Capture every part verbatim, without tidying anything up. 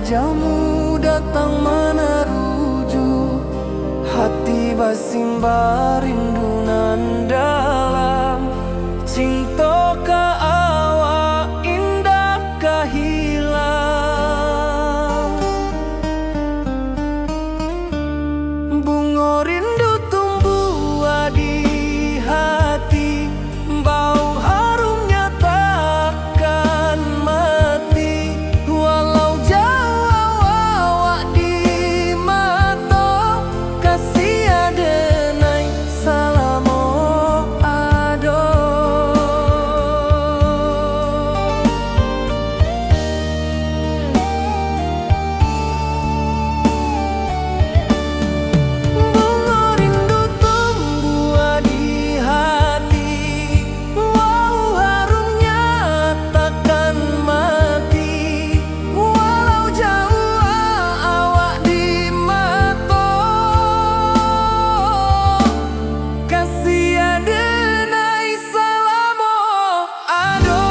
Jamu datang manaruju, hati basimba rindu nan dalam. Cinto ka awak indak ka hilang. Bungo rindu tumbuah di hati, bau harumnya takkan mati. Walau jauah awak di mato, kasih adenai salamo ado. Bungo rindu tumbuah di hati, bau harumnya takkan mati. Walau jauah awak di mato, kasih adenai salamo ado.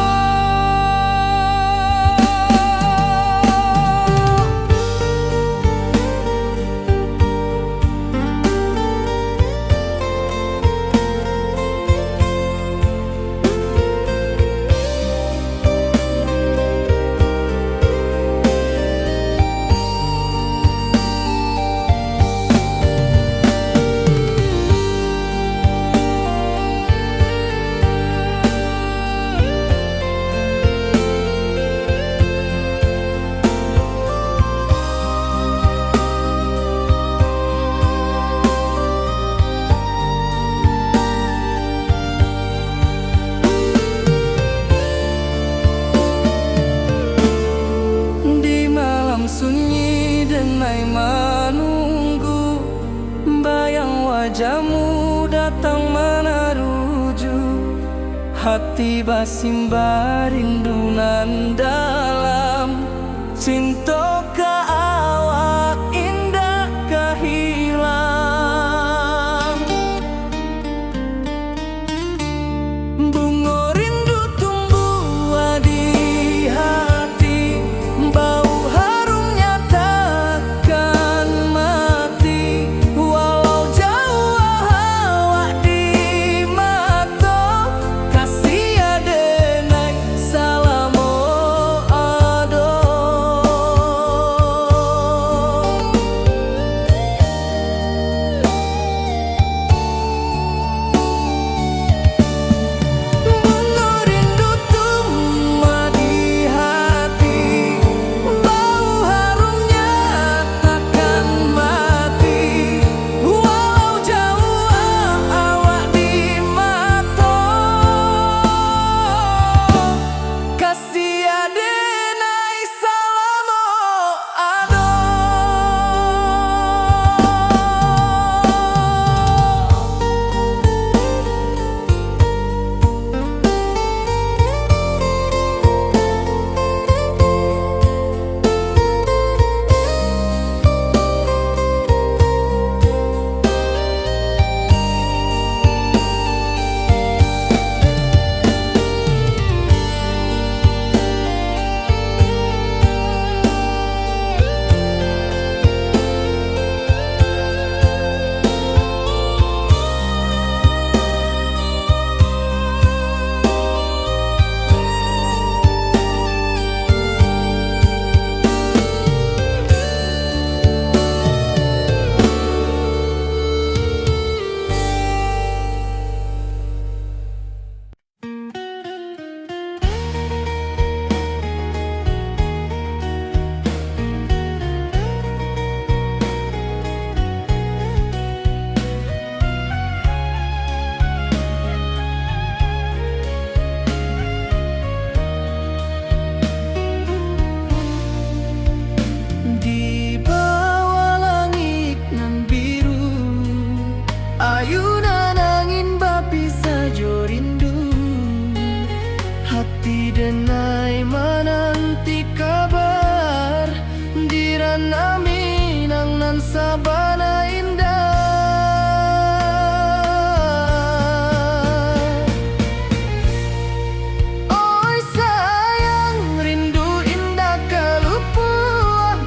Di malam sunyi denai manunggu, bayang wajahmu datang manaruju. Hati basimba rindu nan dalam, cinto ka awak indak ka hilang. Bungo rindu tumbuah di hati, bau harumnya takkan mati. Walau jauah awak di mato, kasih adenai salamo ado. Bungo rindu tumbuah di hati, bau harumnya takkan mati. Walau jauah awak di mato, kasih adenai salamo ado. Di bawah langik nan biru, ayunan angin bapisah jo rindu. Hati denai mananti kabar, di Ranah Minang nan sabana indah. Oi sayang, rindu indak ka lupuah,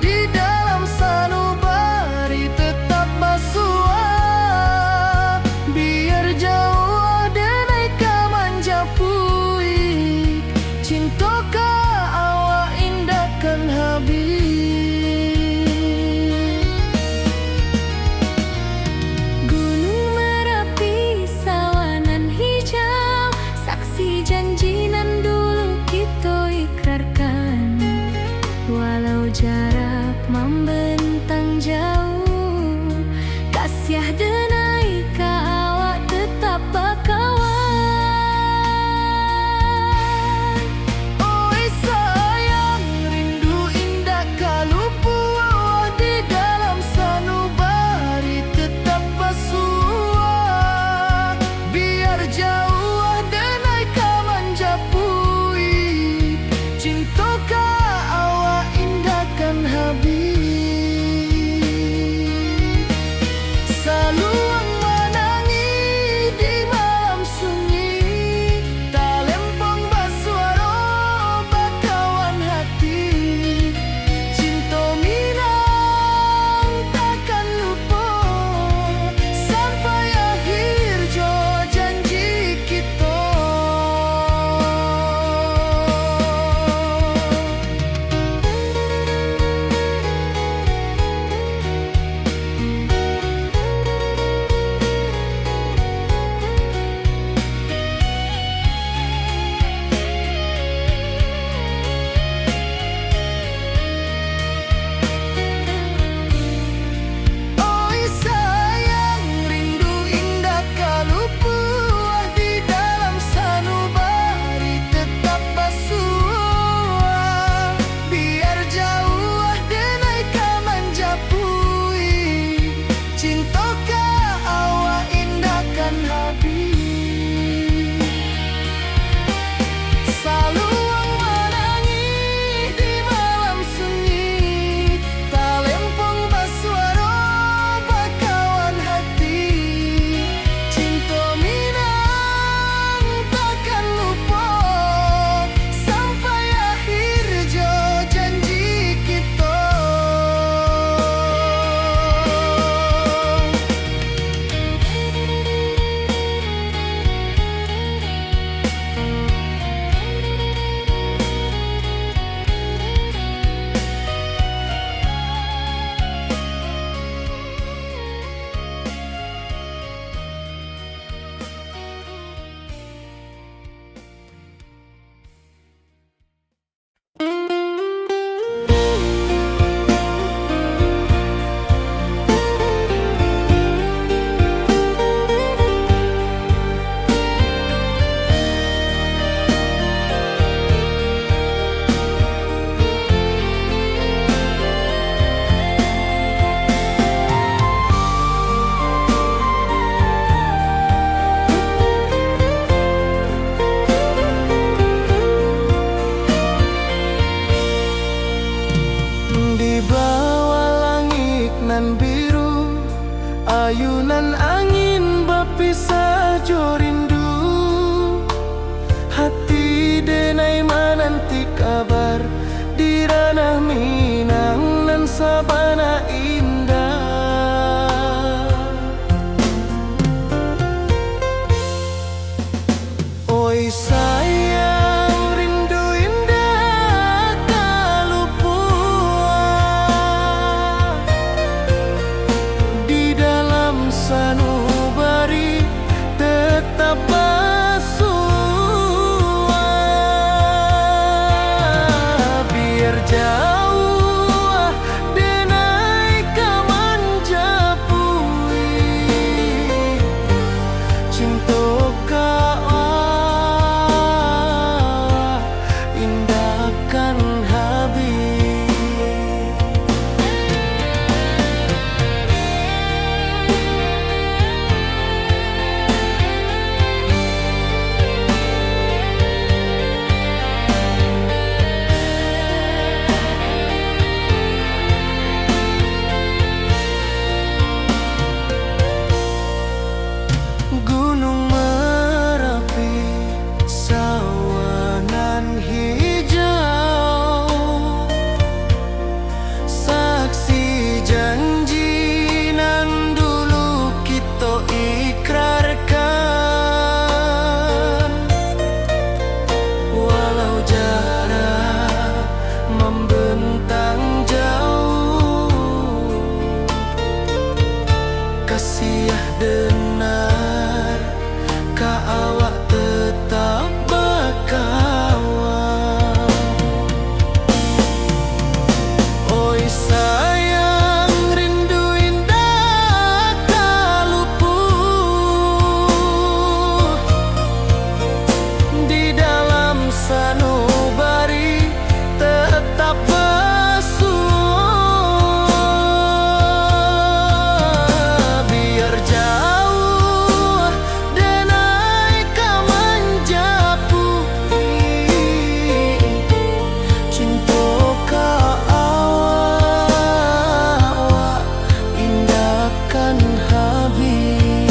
Ayunan angin bapisah jo rindu, hati denai mananti kabar di ranah Minang nan sabana indah. Oi sayang, rindu indak ka lupuah. Di dalam sanubari tetap basuah. Biar jauah denai ka manjapui, cinto ka awak indak kan habih. Gunung Marapi, sawah nan hijau, saksi janji nan dulu kito ikrarkan. Walau jarak mambentang jauh, kasiah denar ka awak tetap bakawan. Oi sayang, rindu indak ka lupuah. Di dalam sanubari tetap basuah. Biar jauah denai ka manjapui, cinto ka awak indak kan habih.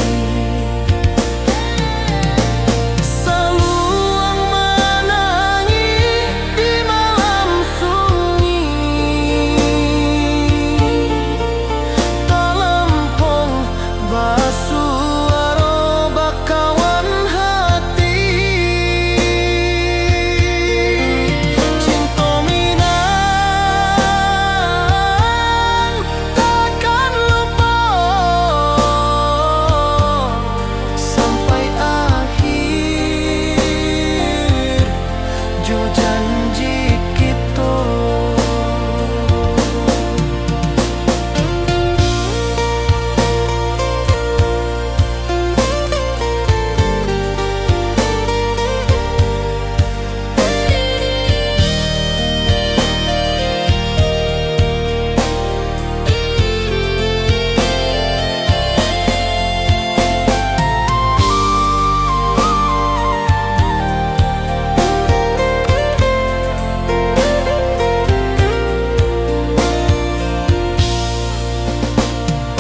Saluang manangih di malam sunyi, talampong basuaro bakawan hati. Cinto Minang takkan lupo sampai akhir jo janji kito.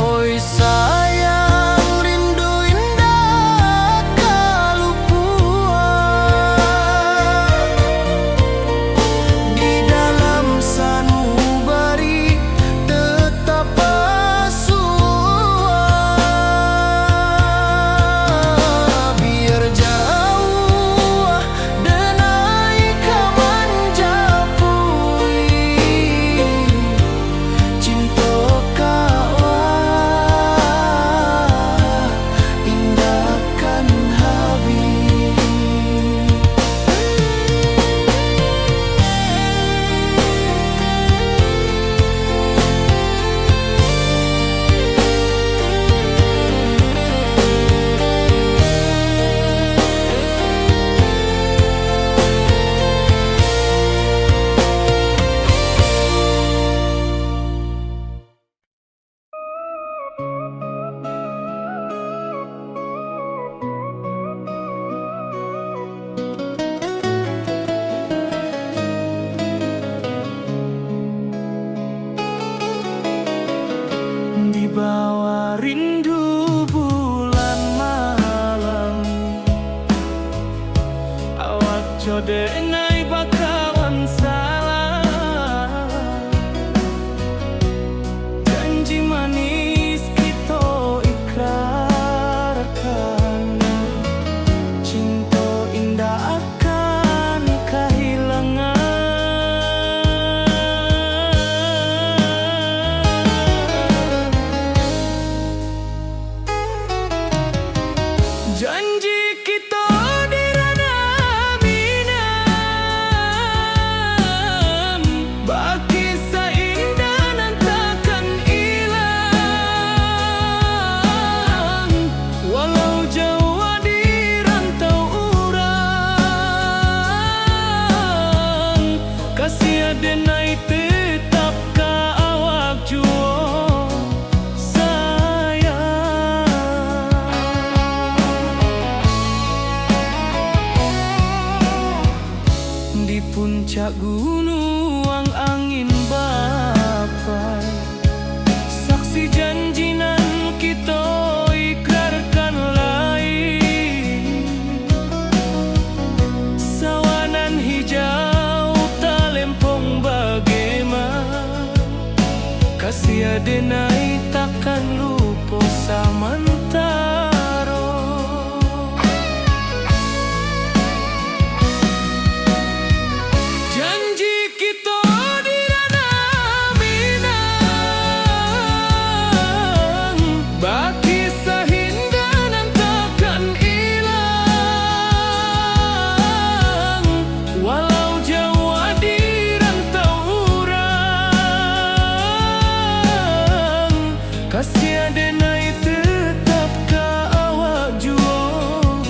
Oi sayang, rindu indak ka lupuah. Di dalam sanubari tetap basuah. Biar jauah denai ka manjapui, cinto ka awak indak kan habih. Dibawa rindu Denai bakawan salah, janji manis kito ikrarkan, cinto indak akan kahilangan. Janji kito di ranah Minang, bakisah indah nan takkan ilang. Walau jauah di rantau urang, kasih denai tetap ka awak juo, sayang. Di puncak gunuang angin bapai, saksi janji nan kito ikrarkan lai. Sawah nan hijau talempong bagema, kasih denai takkan lupo samantaro. Janji kito di ranah Minang, bakisah indah nan takkan ilang. Walau jauah di rantau urang, kasih denai tetap ka awak juo,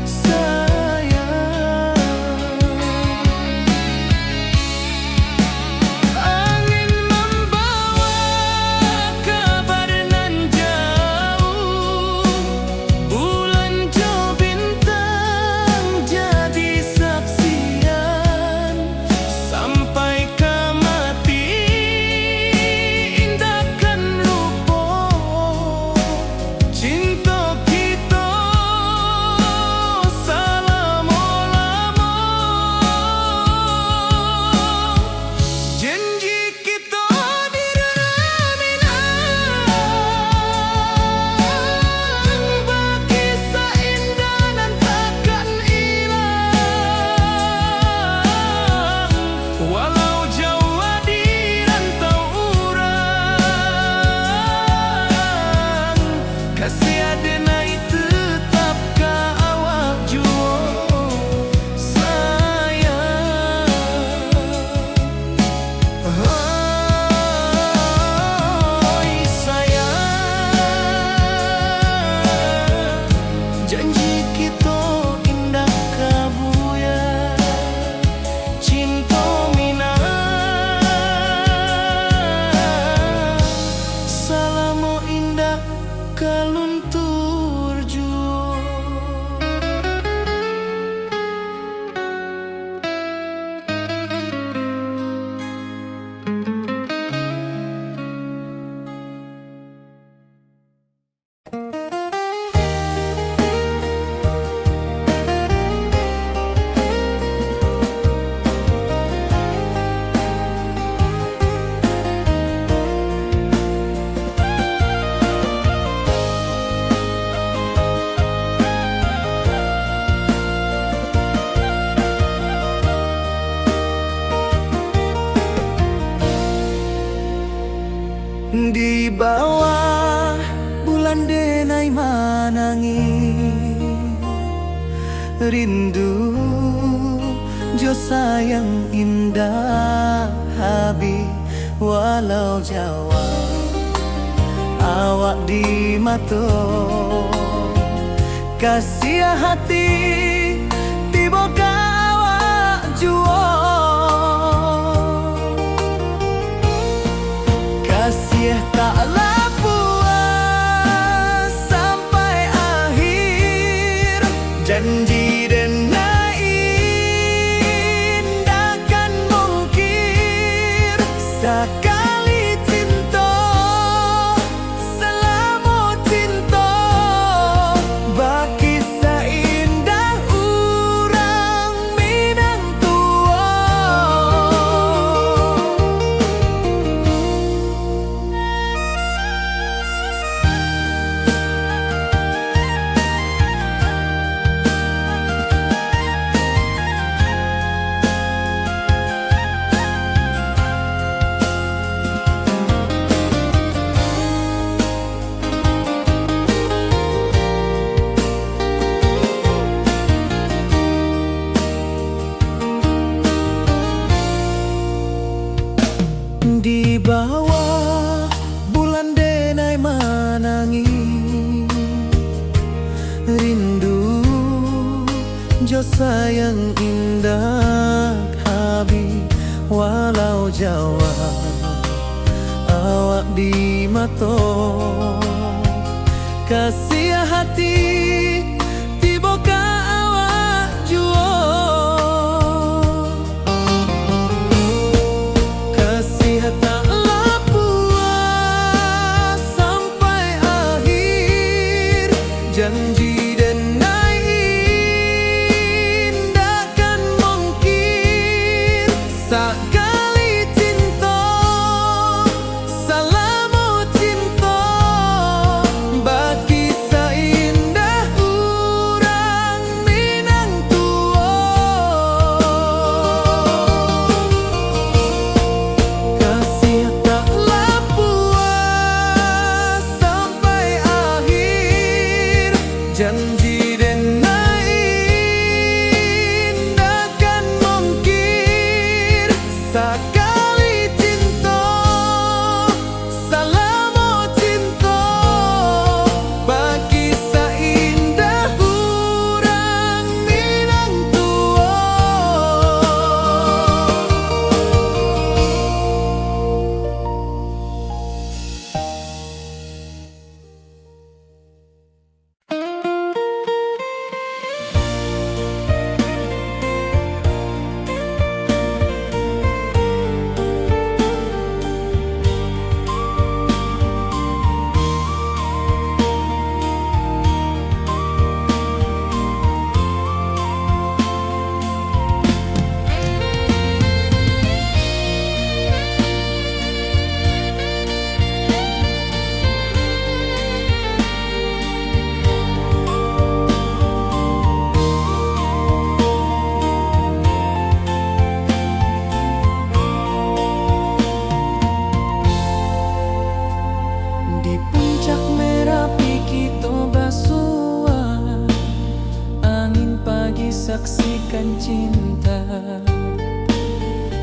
sayang. Angin mambawa kabar nan jauah, bulan jo bintang jadi saksian. Sampai ka mati indak kan lupo cinto kito salamo-lamo. Janji kito di ranah Minang, bakisah indah nan takkan ilang. Walau jauah di rantau urang, kasih denai tetap ka awak juo, sayang. Oi, sayang, janji kito indak ka buyar. Cinto Minang salamo indak ka luntur juo. Di bawah bulan denai manangih, rindu jo sayang indak habih. Walau jauah awak di mato, kasiah hati tibo ka awak juo. Kasiah taklah puas sampai akhir, janji denai indak kan mungkir. Sakali cinto, salamo cinto, bakisah indah urang Minang. Di bawah bulan denai manangih, rindu jo sayang indak habih, walau jauah awak di mato, kasih hati tibo ka awak juo. Kasih tak lah puas sampai akhir, janji denai indak kan mungkir. Sakali cinto, salamo cinto, bakisah indah urang Minang tuo. Kasih tak lah puas sampai akhir, janji denai indak kan mungkir. Sakali cinto, salamo cinto, bakisah indah urang Minang tuo. Di puncak Merapi kito basua, angin pagi saksikan cinta.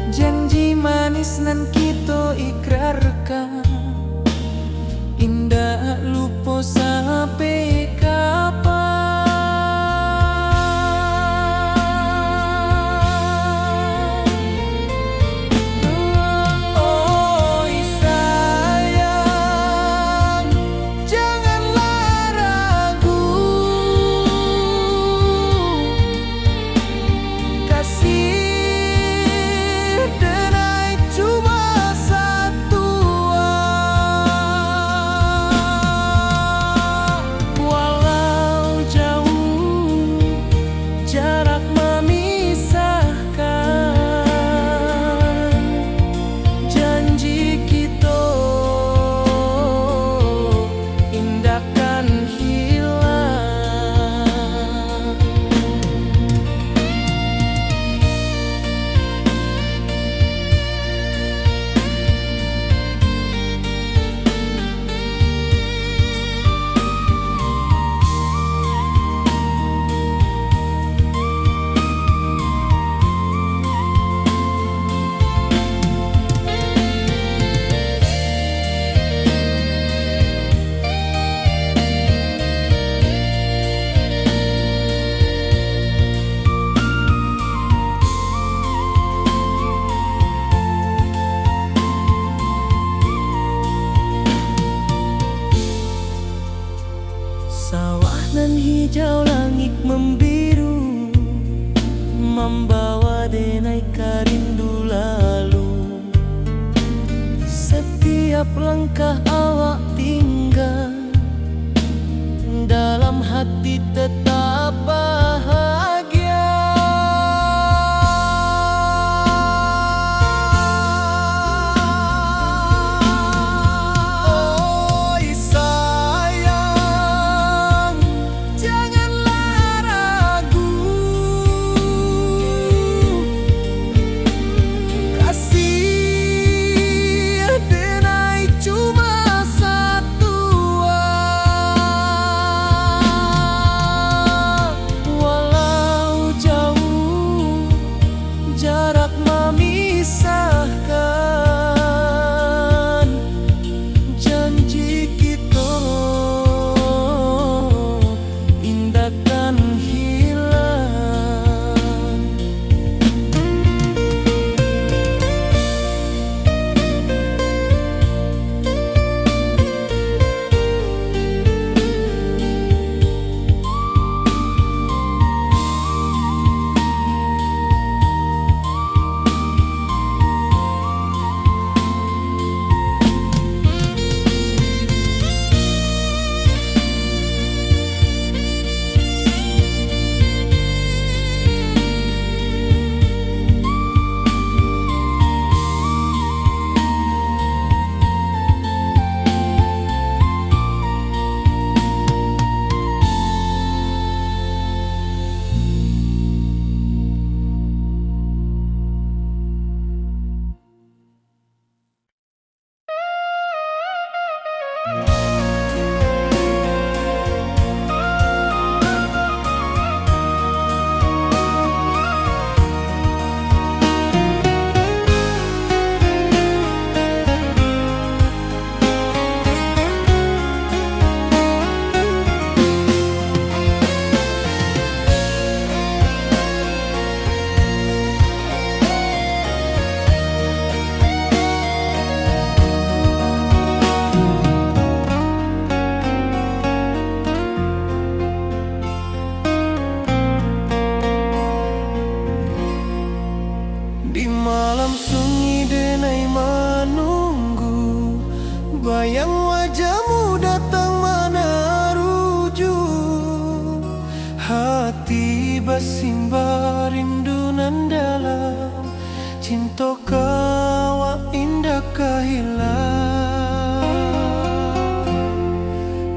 Janji manis nan kito ikrarkan, indak lupo sampai kapan. Oi sayang, janganlah ragu. Kasih denai cuma satua. Walau jauh jarak mamisahkan, janji kito indak kan hilang. Sawah nan hijau, langik mambiru, mambawa denai ka rindu lalu. Satiap langkah awak tingga, dalam hati tetap bahagia. Oi sayang, janganlah ragu. Kasih denai cuma satua. Walau Simba rindu nan dalam, cinto ka awak indak ka hilang.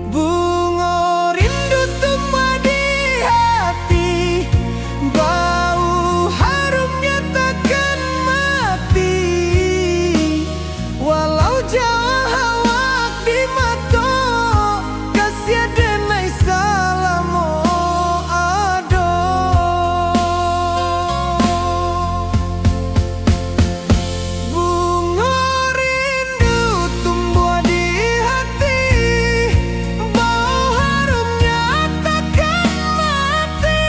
Bungo rindu tumbuah di hati, bau harumnya takkan mati. Walau jauah awak di mato, kasiah denai salamo ado. Bungo rindu tumbuah di hati, bau harumnya takkan mati.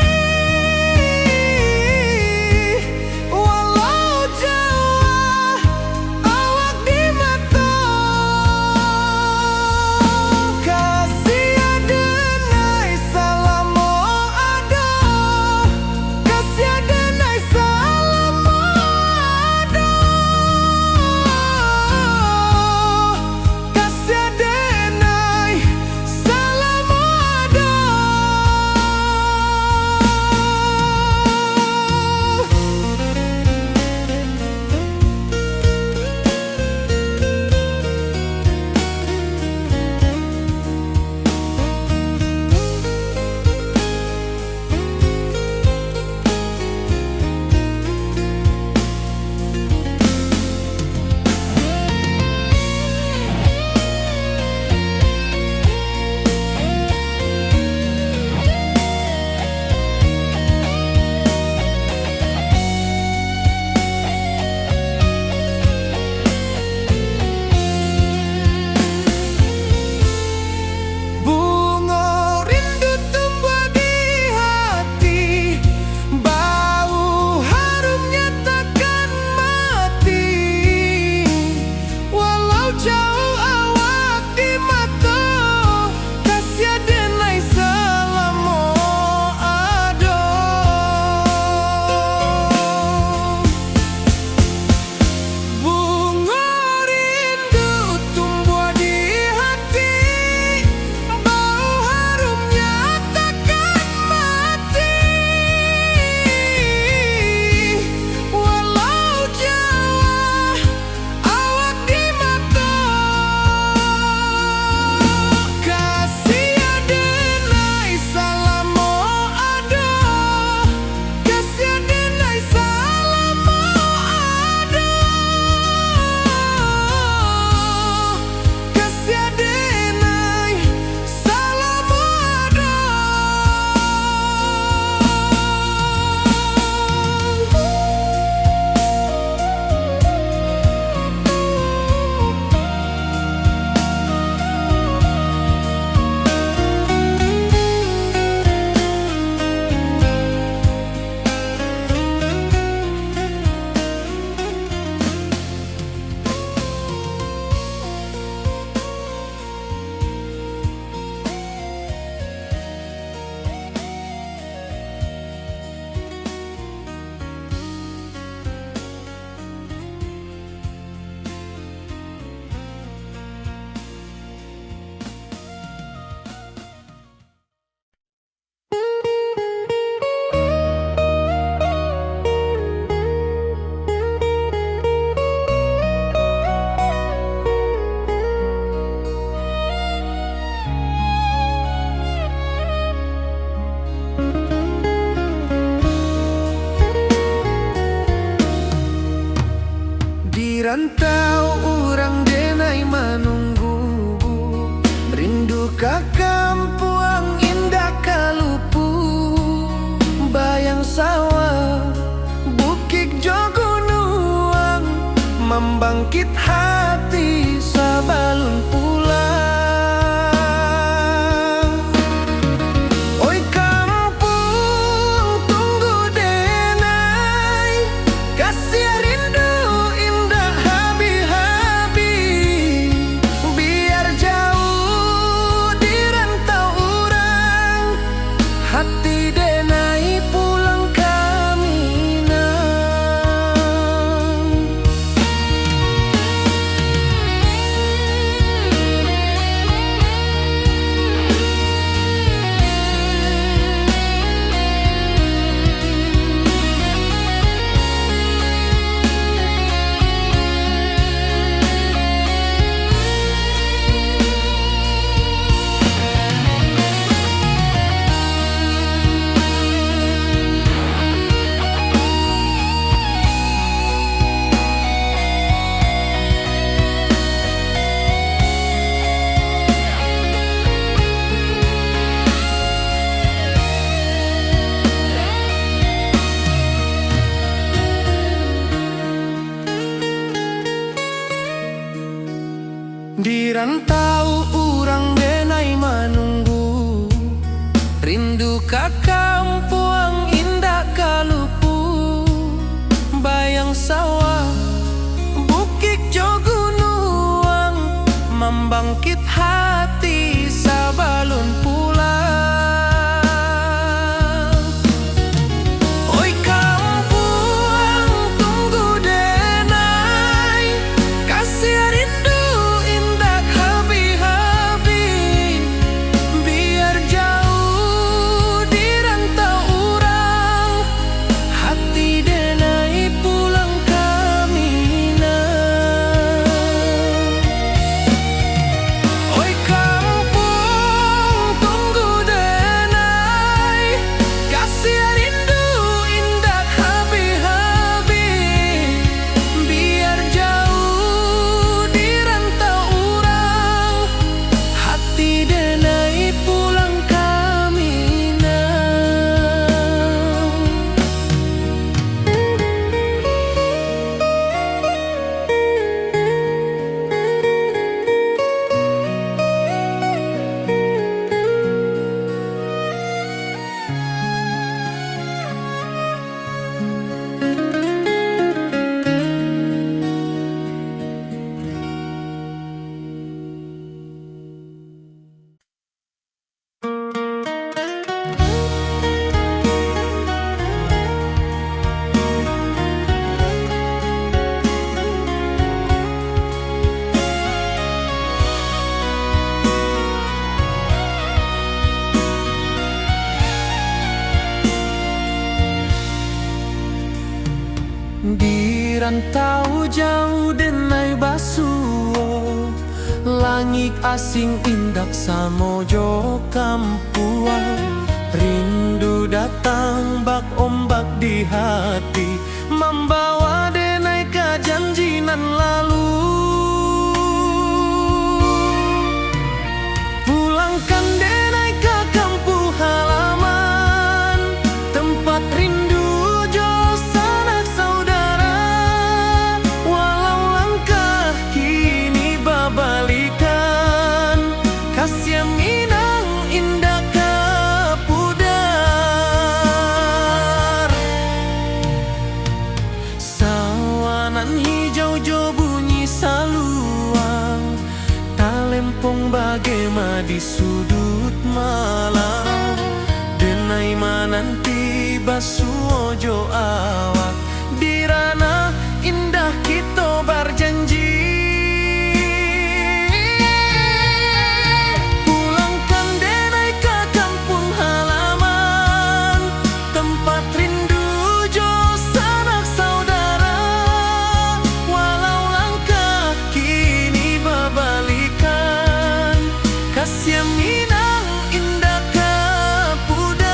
Walau jauah awak di mato, kasiah denai salamo ado, kasiah denai salamo ado. Kasiah denai salamo ado. Bungo rindu tumbuah di hati, bau harumnya takkan mati. Walau jauah awak di mato, kasiah denai salamo ado. Bungo rindu tumbuah di hati, bau harumnya takkan mati. Walau jauah awak di mato, kasiah denai salamo ado. Kasiah denai salamo ado, kasiah denai salamo ado. Di rantau urang denai manunggu, rindu ka kampuang indak ka lupu. Bayang sawah, bukik jo gunuang, mambangkit hati sabalun pulang. Oi kampuang, tunggu denai, kasiah rindu indak habih-habih. Biar jauah di rantau urang, hati denai pulang ka Minang. Di rantau urang denai manunggu, rindu ka kampuang indak ka lupu. Bayang sawah, bukik jo gunuang, mambangkit hati sabalun pulang. Oi kampuang, tunggu denai, kasiah rindu indak habih-habih. Biar jauah di rantau urang, hati denai pulang ka Minang. Oi kampuang, tunggu denai, kasiah rindu indak habih-habih. Biar jauah di rantau urang, hati denai pulang ka Minang. Di rantau jauah denai basuo, langik asing indak samo jo kampuang. Rindu datang bak ombak di hati, mambawa denai ka janji nan lalu. Pulangkan denai ka kampuang halaman, tempat rindu jo sanak saudara. Walau langkah kini babalikan, kasiah Minang indak ka pudar. Sawah nan hijau jo bunyi saluang, talempong bagema di suduik malam. Denai mananti basuo jo awak, di ranah indah kito barjanji. Pulangkan denai ka kampuang halaman, tempat rindu jo sanak saudara. Walau langkah kini babalikan, kasiah Minang indak ka pudar.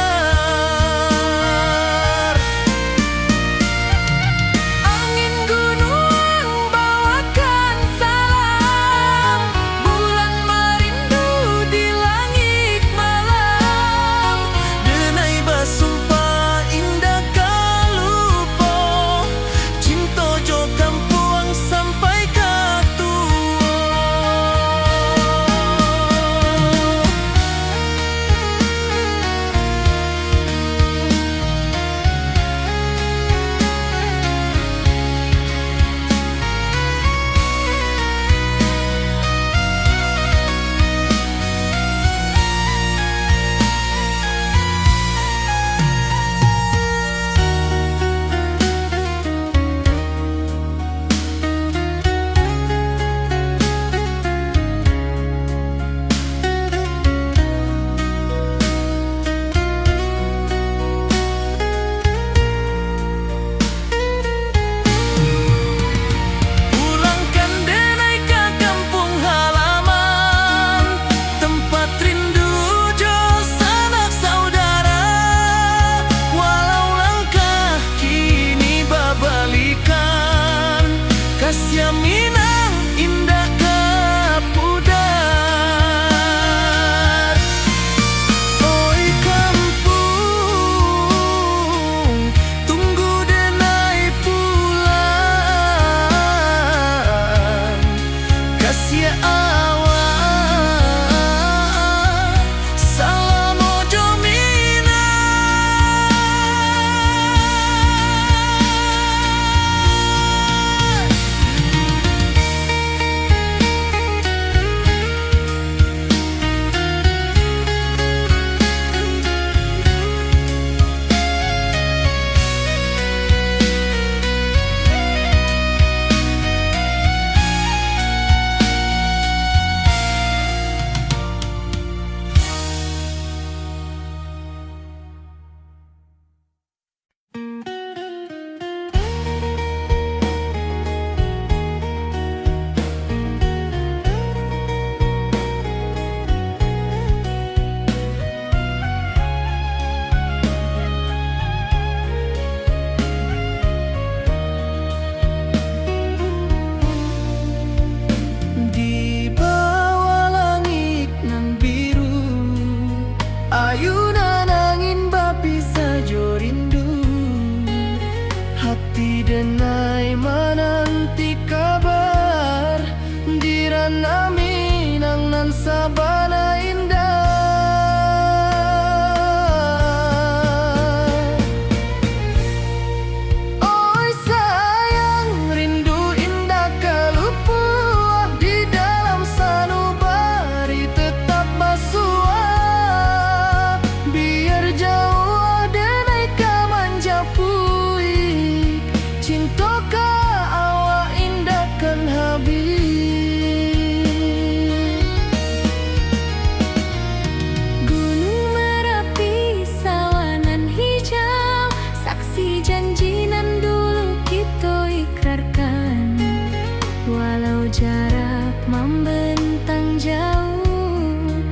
Jarak mambentang jauah,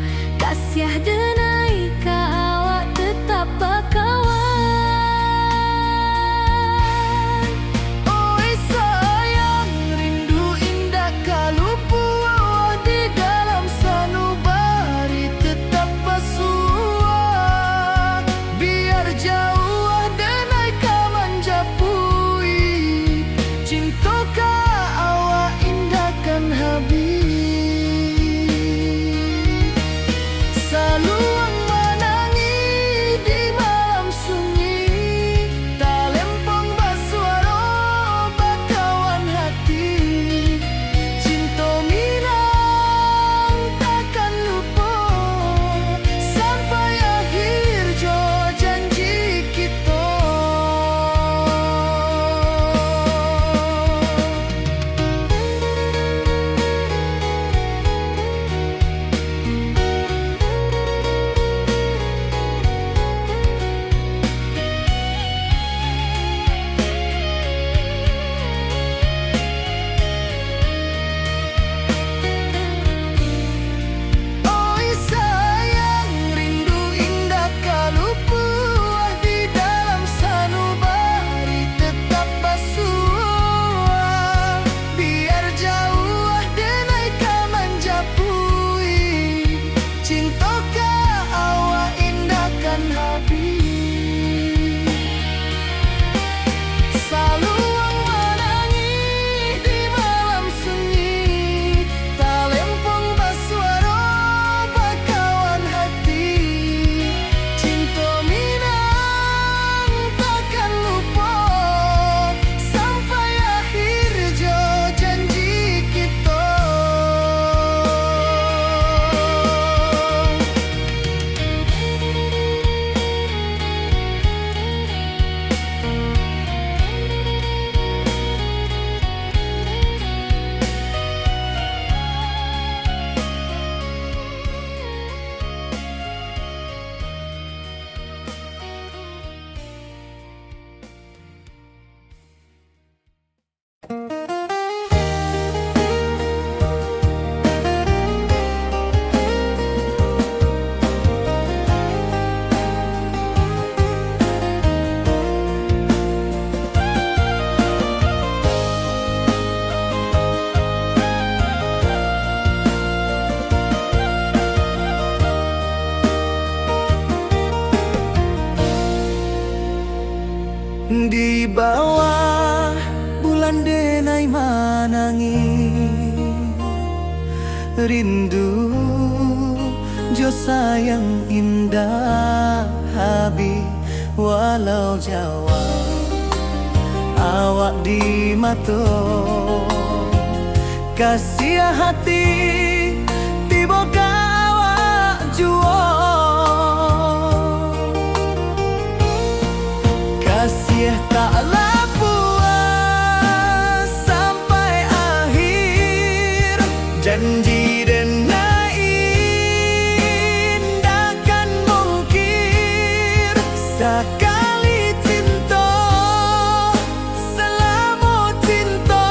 kasiah denai ka awak tetap bakawan. Oi sayang, rindu indak ka lupo, di dalam sanubari tetap basuo. Biar jauah denai ka manjapui, cinto ka awak indak kan habih. Saluang manangih di malam sunyi, talempong basuaro bakawan hati. Cinto minang takkan lupo, sampai akhir jo janji kito. Oi sayang, rindu indak ka lupo, di dalam sanubari tetap basuo. Biar jauah denai ka manjapui, cinto ka awak indak kan habih. Saluang manangih di malam sunyi, talempong basuaro bakawan hati. Cinto minang takkan lupo, sampai akhir jo janji kito. Di bawah bulan denai manangih, rindu jo sayang indak habih. Walau jauah awak di mato, kasiah hati tibo ka awak juo. Kasiah tak lah puas sampai akhir, janji denai indak kan mungkir. Sakali cinto, salamo cinto,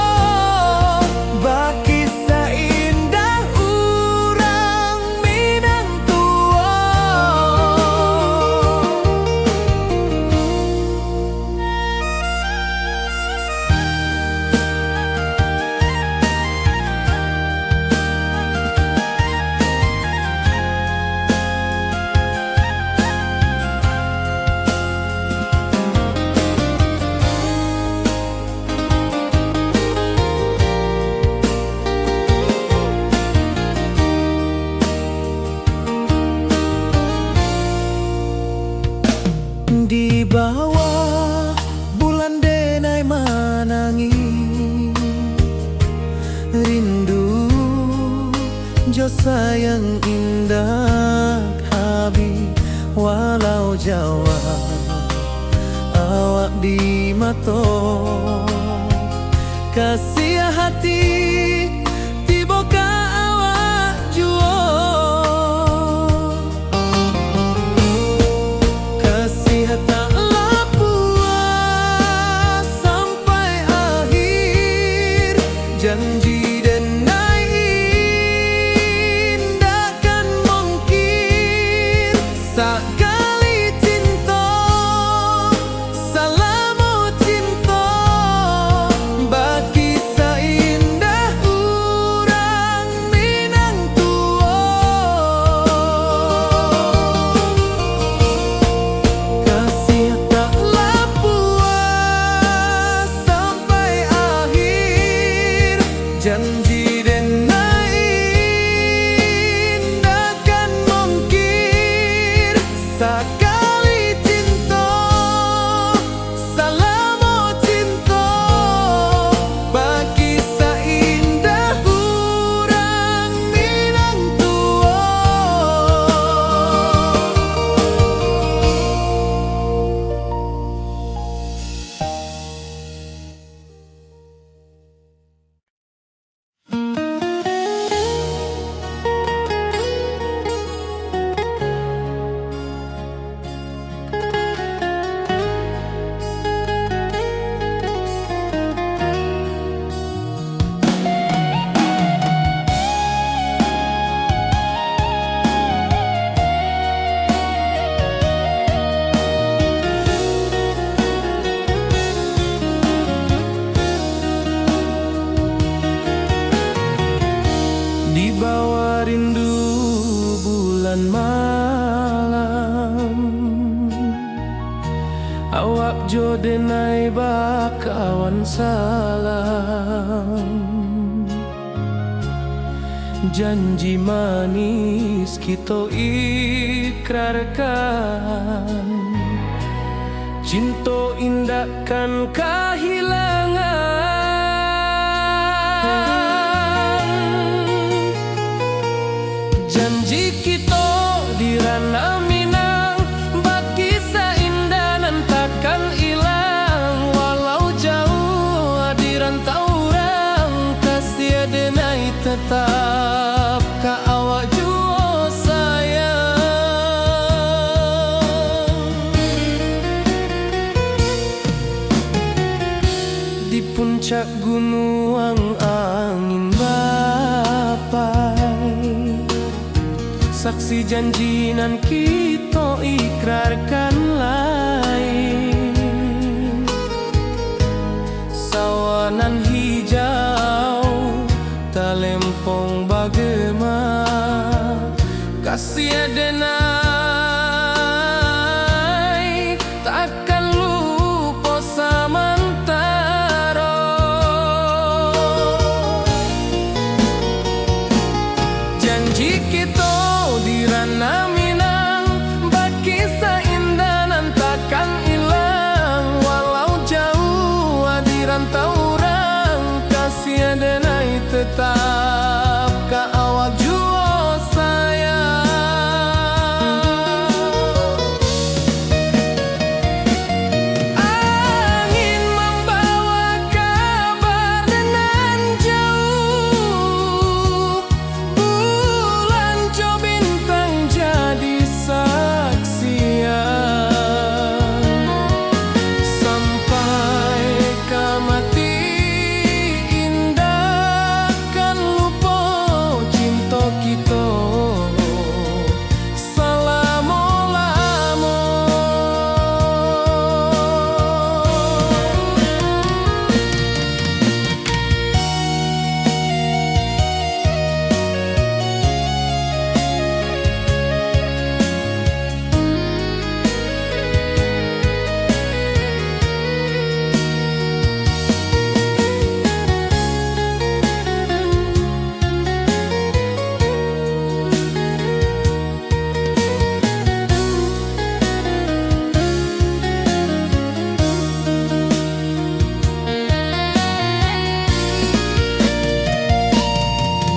bakisah indah urang Minang tuo. Di bawah bulan denai manangih, rindu jo sayang indak habih. Walau jauah awak di mato, kasiah hati tibo ka awak juo. Kasiah tak lah puas sampai akhir, janji den Bawa rindu bulan malam, awak jo denai bakawan salam. Janji manis kito ikrarkan, cinto indak kan kahilangan. Janji kito di Ranah Minang, bakisah indah nan takkan ilang. Walau jauah di rantau urang, kasih denai tetap ka awak juo sayang. Di puncak gunuang angin bapai, saksi janji nan kito ikrarkan lai. Sawah nan hijau, talempong bagema, kasih denai takkan lupo samantaro. Janji kito di Ranah Minang, bakisah indah nan takkan ilang. Walau jauah di rantau urang, kasih denai tetap ka awak juo sayang. Angin mambawa kabar nan jauah, bulan jo bintang jadi saksian. Sampai ka mati indak kan lupo cinto kito salamo-lamo.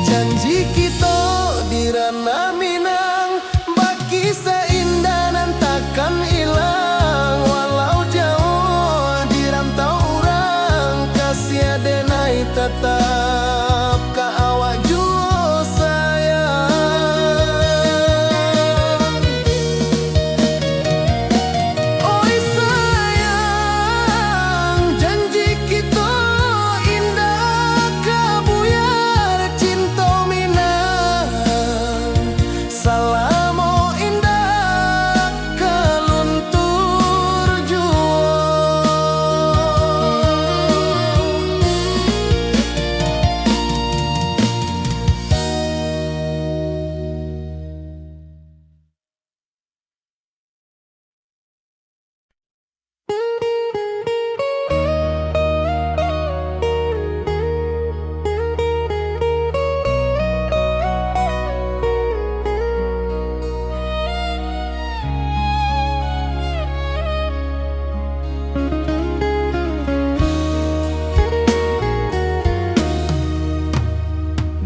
Janji kito di Ranah Minang, bakisah indah nan takkan ilang. Walau jauah di rantau urang, kasih denai tatap ka awak juo sayang. Oi sayang, janji kito indak ka buyar, cinto Minang salamo indak ka luntur juo.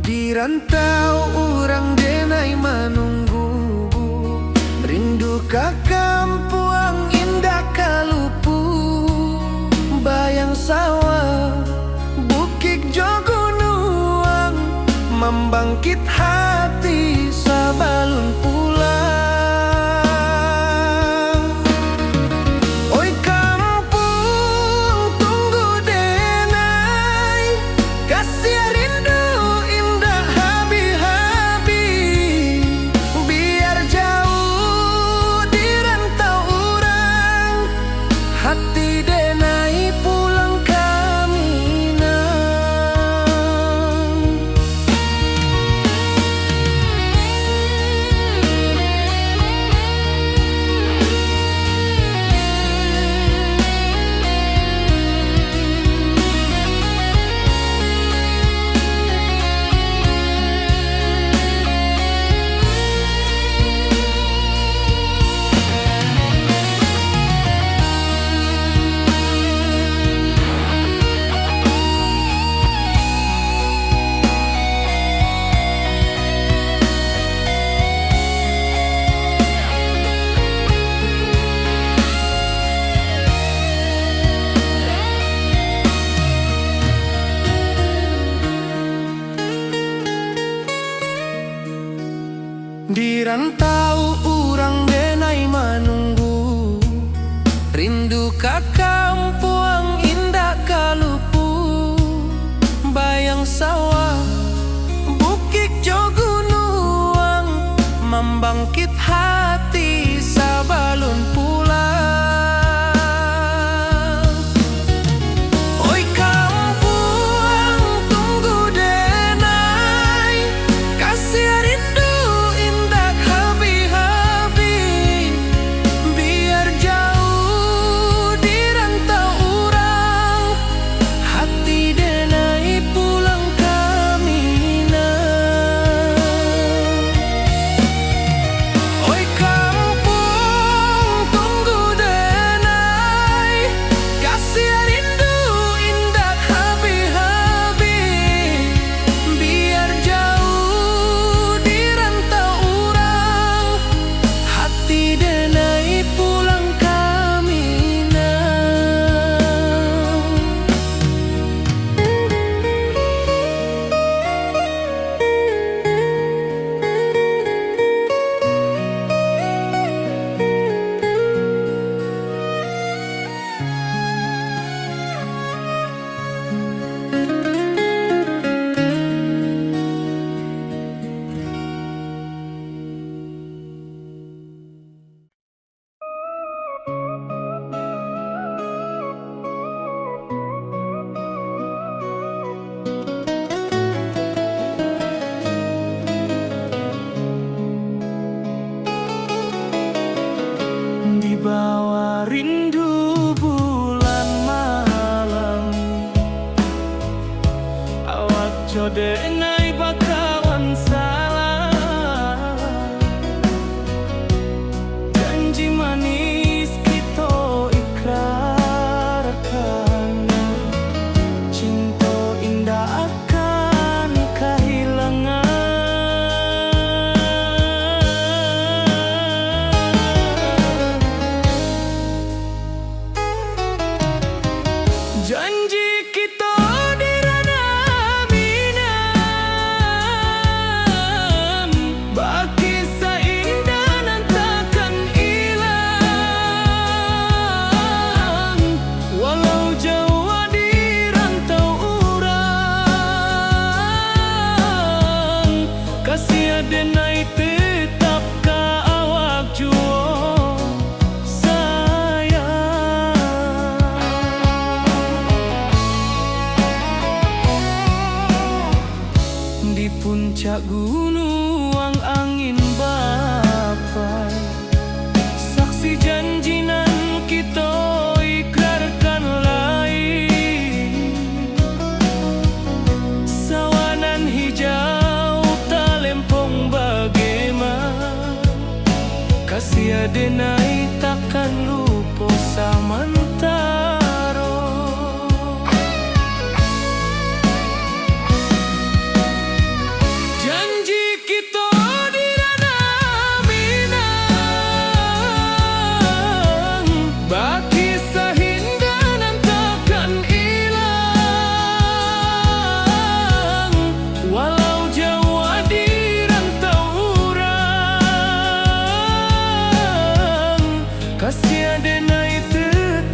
Di rantau urang denai manunggu, rindu ka kampuang indak ka lupu. Bayang sawah, bukik jo gunuang, mambangkik hati sabalun pulang. Oi kampuang, tunggu denai, kasiah rindu indak habih-habih. Biar jauah di rantau urang, hati denai pulang ka Minang. Di rantau urang denai manunggu, rindu ka kampuang indak ka lupu. Bayang sawah, bukik jo gunuang, mambangkik hati sabalun pulang. Oi kampuang, tunggu denai, kasiah rindu indak habih-habih. Biar jauah di rantau urang, hati denai pulang ka Minang. Oi kampuang, tunggu denai, kasiah rindu indak habih-habih. Biar jauah di rantau urang, hati denai pulang ka Minang. Di bawah rindu bulan malam, awak jo denai bakawan salam. Janji manis kito ikrarkan, cinto indak akan kahilangan. Janji kito di ranah Minang, bakisah indah nan takkan ilang. Walau jauah di rantau urang, kasiah denai tetap ka awak juo sayang. Di puncak gunuang angin bapai, saksi janji nan kito ikrarkan lai. Sawah nan hijau talempong bagema, kasiah denai takkan lupo samantaro. Janji kito di ranah Minang, bakisah indah nan takkan ilang. Walau jauah di rantau urang, kasiah denai tetap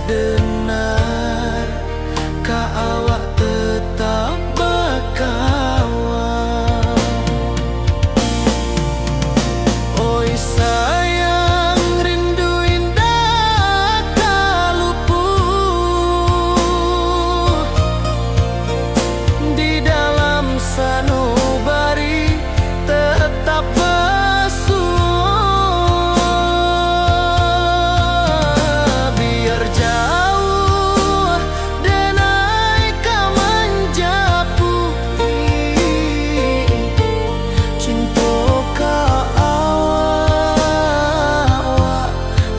Denai, ka awak tetap bakawan. Oi sayang, rindu indak ka lupuah. Di dalam sanubari tetap basuo. Biar jauah denai ka manjapui, cinto ka awak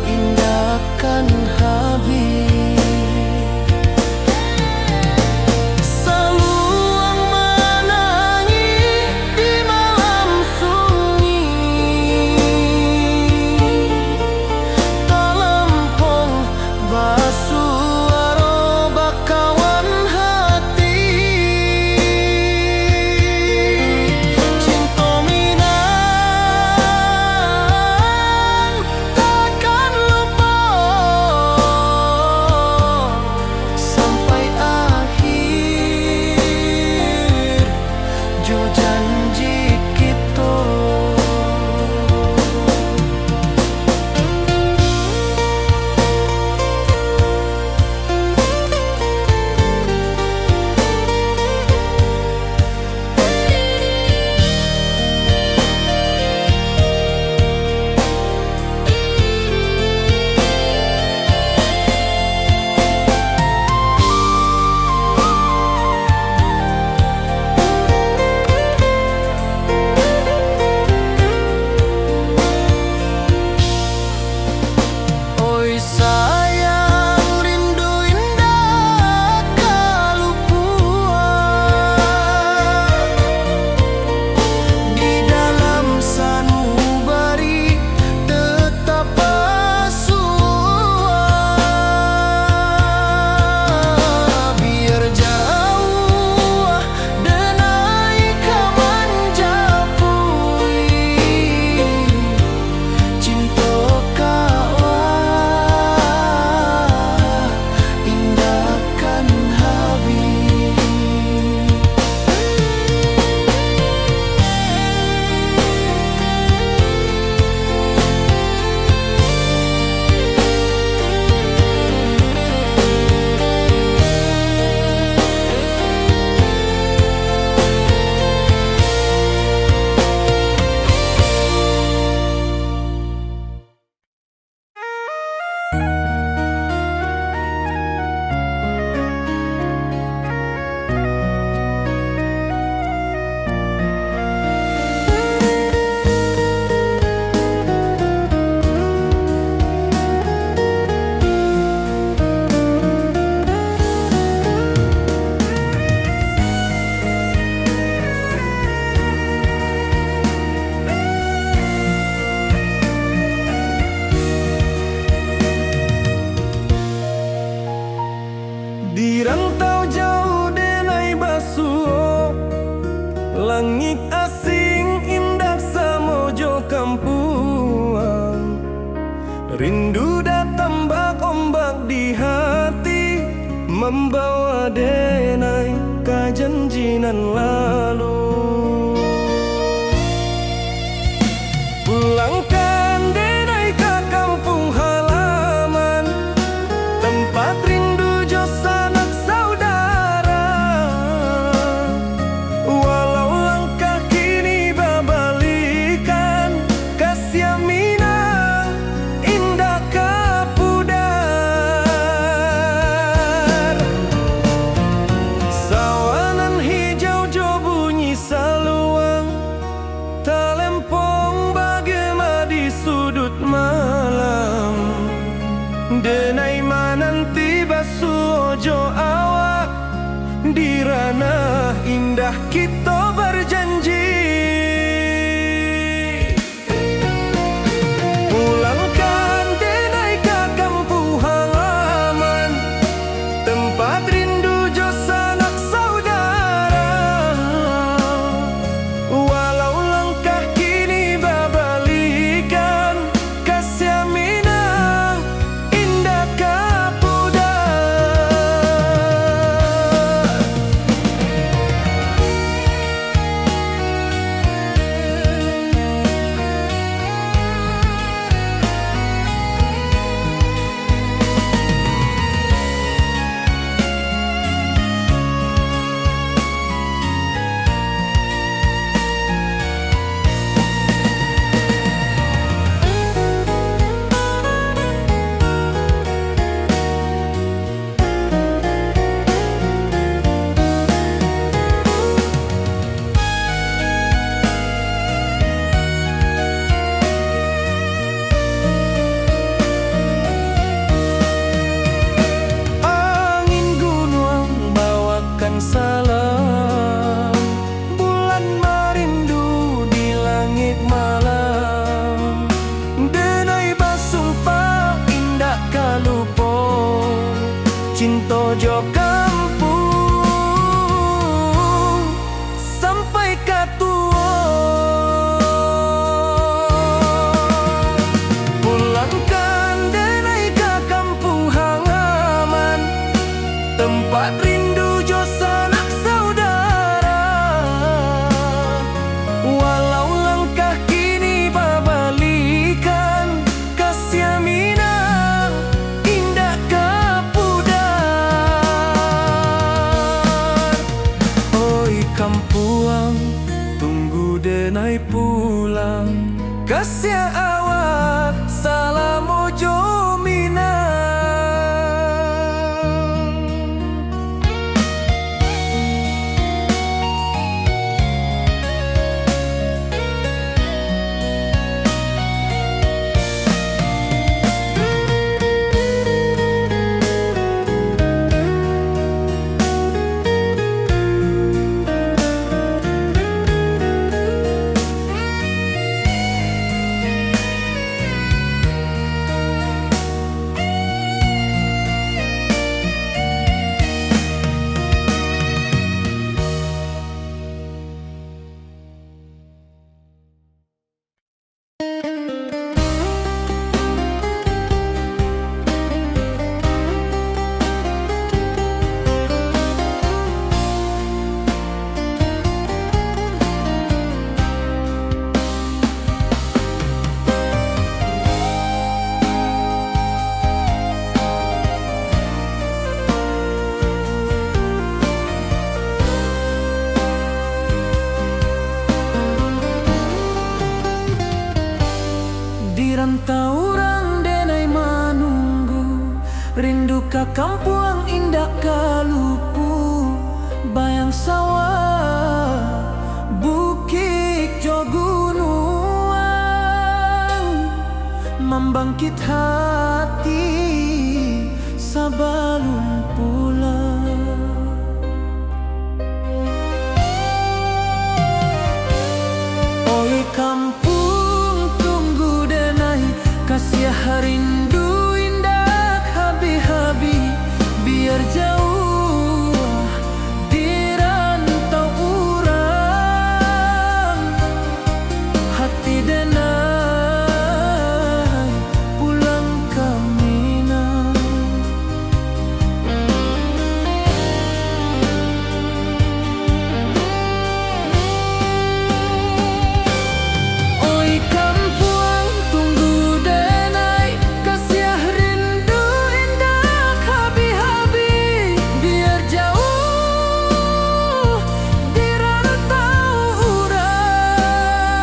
indak kan habih. Saluang manangih di malam sunyi, talempong basuaro bakawan hati. Cinto Minang takkan lupo sampai akhir jo janji kito. Oi sayang, rindu indak ka lupuah. Di dalam sanubari tetap basuah. Biar jauah denai ka manjapui, cinto ka awak indak kan habih. Di rantau jauah denai basuo, langik asing indak samo jo kampuang. Rindu datang bak ombak di hati, mambawa denai ka janji nan lalu. Pulangkan denai ka kampuang halaman, tampat rindu jo sanak saudara. Walau langkah kini babalikan, kasiah Minang indak ka pudar. Sawah nan hijau jo bunyi saluang, talempong bagema di suduik malam. Denai mananti basuo jo awak, di ranah indah kito bajanji. Pulangkan denai ka kampuang halaman, tampat rindu jo sanak saudara. Walau langkah kini babalikan, kasiah Minang indak ka Cinto jo kampuang sampai ka tuo. Pulangkan denai ka kampuang halaman, tempat rindu jo sanak saudara. Walau langkah kini babalikan, kasiah Minang indak ka pudar. Oi kampuang, tunggu denai pulang. Kasiah awak salamo jo Minang. Di rantau urang denai manunggu, rindu ka kampuang indak ka lupu, bayang sawah, bukik jo gunuang, mambangkit hati sabalun pulang. Oi kampuang, tunggu denai, kasiah rindu indak habih-habih, biar jauah di rantau urang. Hati denai pulang ka Minang. Oi kampuang, tunggu denai, kasiah rindu indak habih-habih, biar jauah di rantau urang.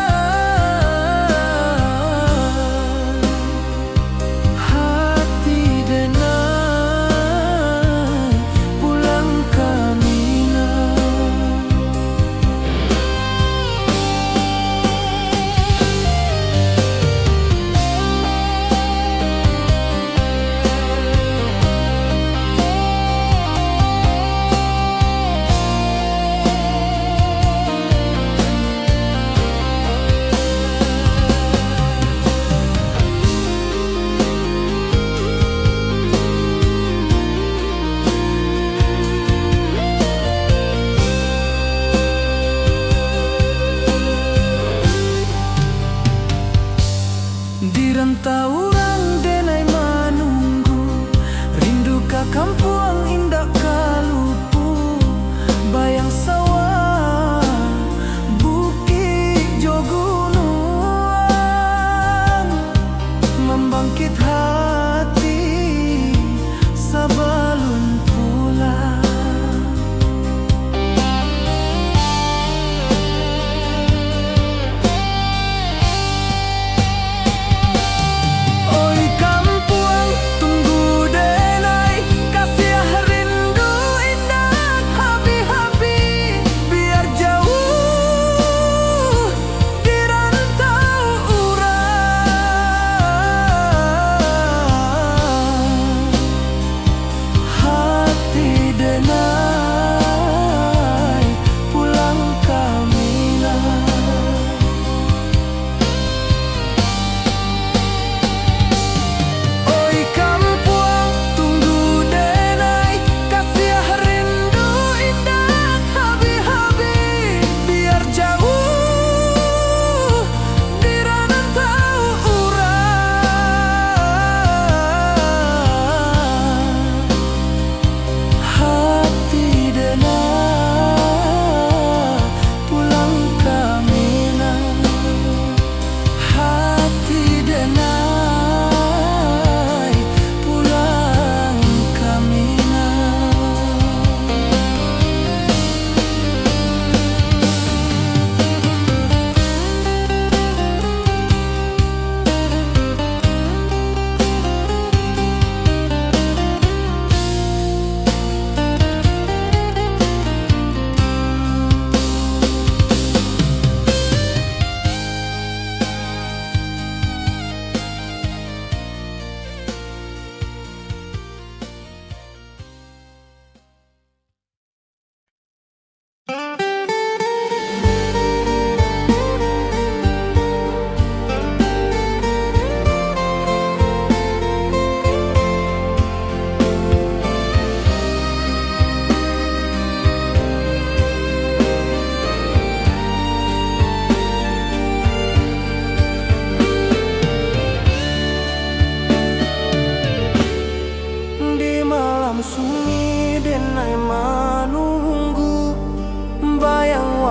Hati denai pulang ka Minang. Di rantau urang denai manunggu, rindu ka kampuang indak ka lupu, bayang sawah, bukik jo gunuang, mambangkit hati sabalun pulang. Oi kampuang, tunggu denai, kasiah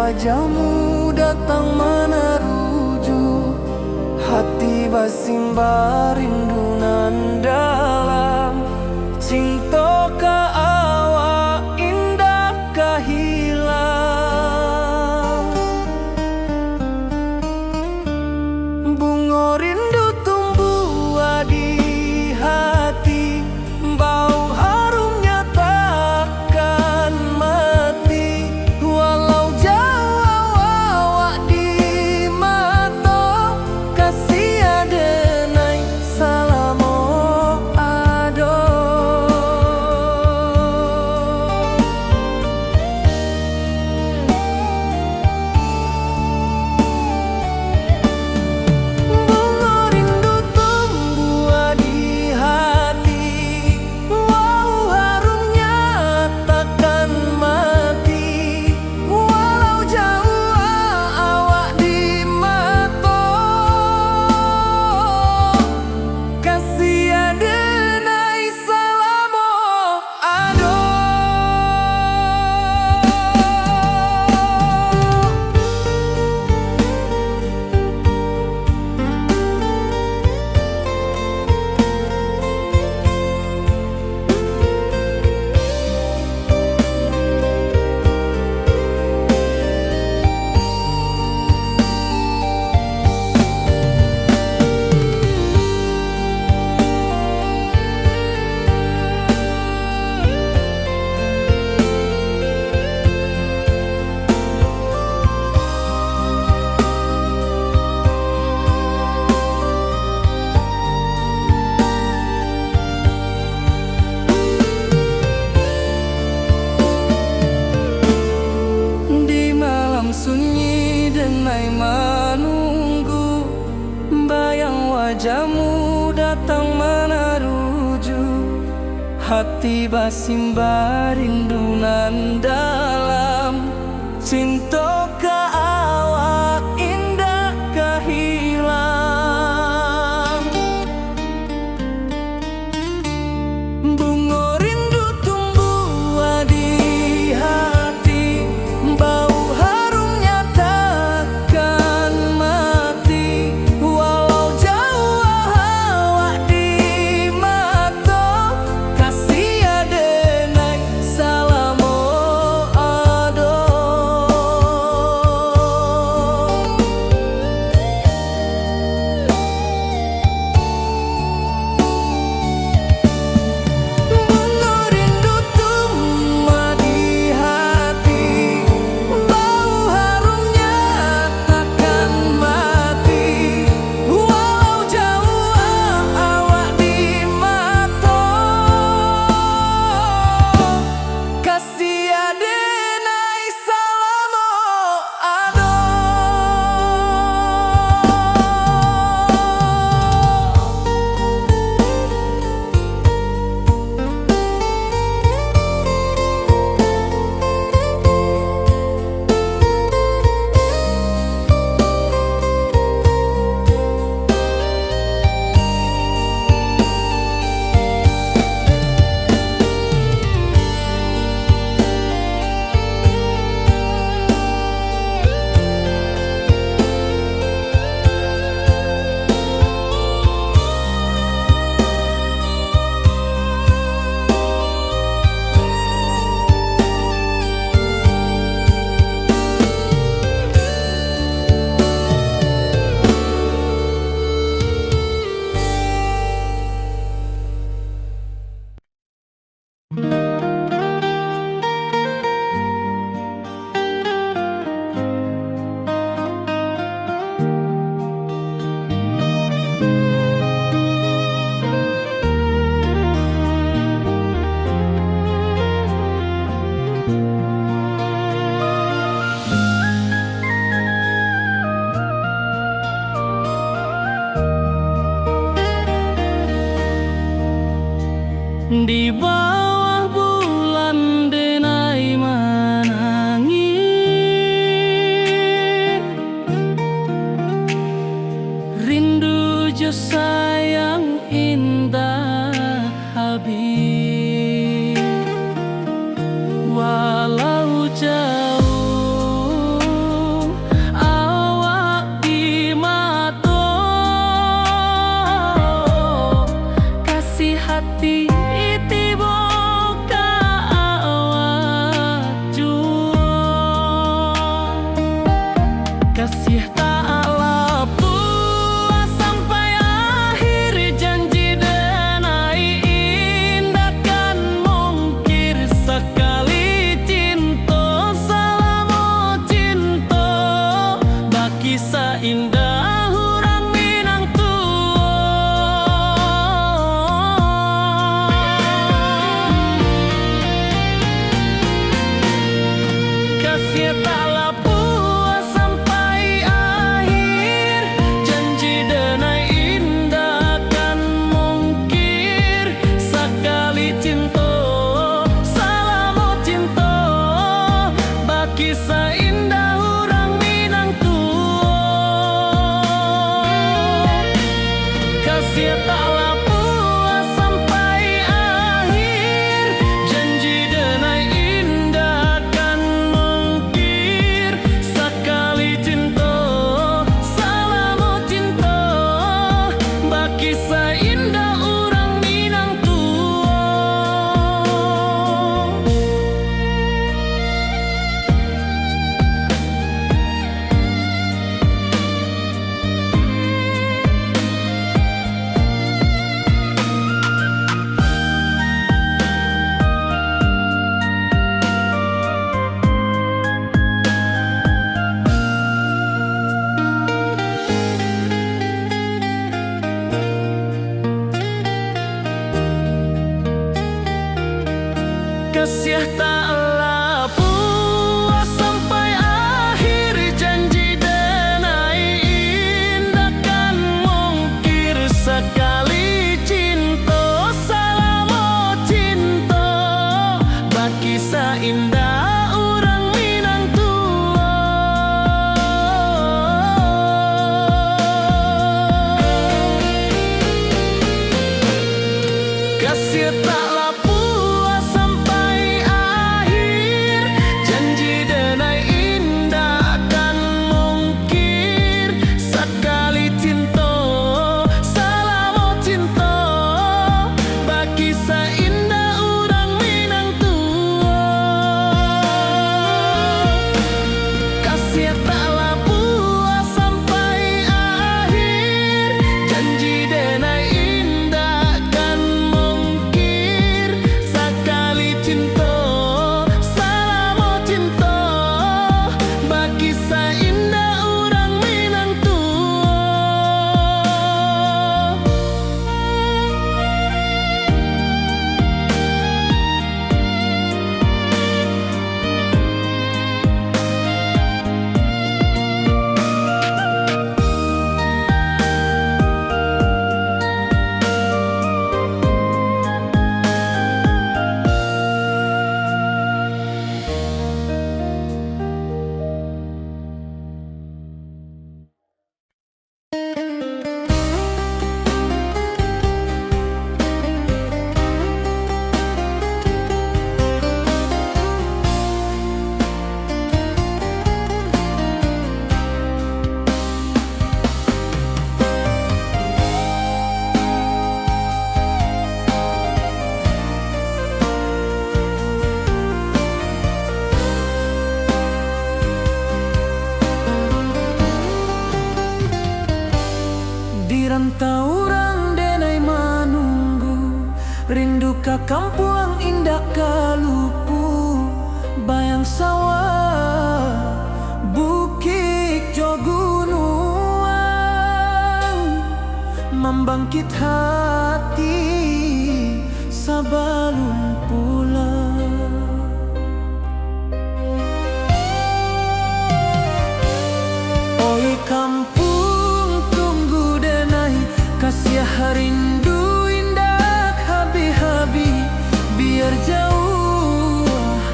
Wajahmu datang manaruju, hati basimba rindu nan dalam. Cinto ka awak indak ka hilang. Bungo rindu tumbuah di hati, bau harumnya takkan mati. Walau jauah awak di mato, kasih adenai salamo ado. Bungo rindu tumbuah di hati, bau harumnya takkan mati. Walau jauah awak di mato, kasih adenai salamo ado. Di malam sunyi denai manunggu, bayang wajahmu datang manaruju, hati basimba rindu nan dalam. Cinto ka awak indak ka hilang. Bungo rindu tumbuah di hati, bau harumnya takkan mati. Walau jauah awak di mato, kasih adenai salamo ado. Kasiah taklah puas sampai akhir, janji denai indak kan mungkir, sakali cinto, salamo cinto, bakisah indak urang Minang tuo. Kasiah taklah puas sampai akhir, janji denai indak kan mungkir, sakali cinto, salamo cinto, bakisah indak urang Minang tuo. Kasiah taklah puas sampai akhir, janji denai indak kan mungkir, sakali cinto, salamo cinto, bakisah indak urang Minang tuo. Di rantau urang denai manunggu, rindu ka kampuang indak ka lupu, bayang sawah, bukik jo gunuang, mambangkit hati sabalun pulang. Oi kampuang, tunggu denai, kasiah rindu indak habih-habih, biar jauah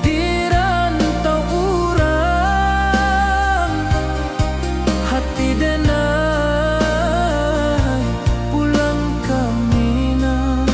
di rantau urang, hati denai pulang ka Minang.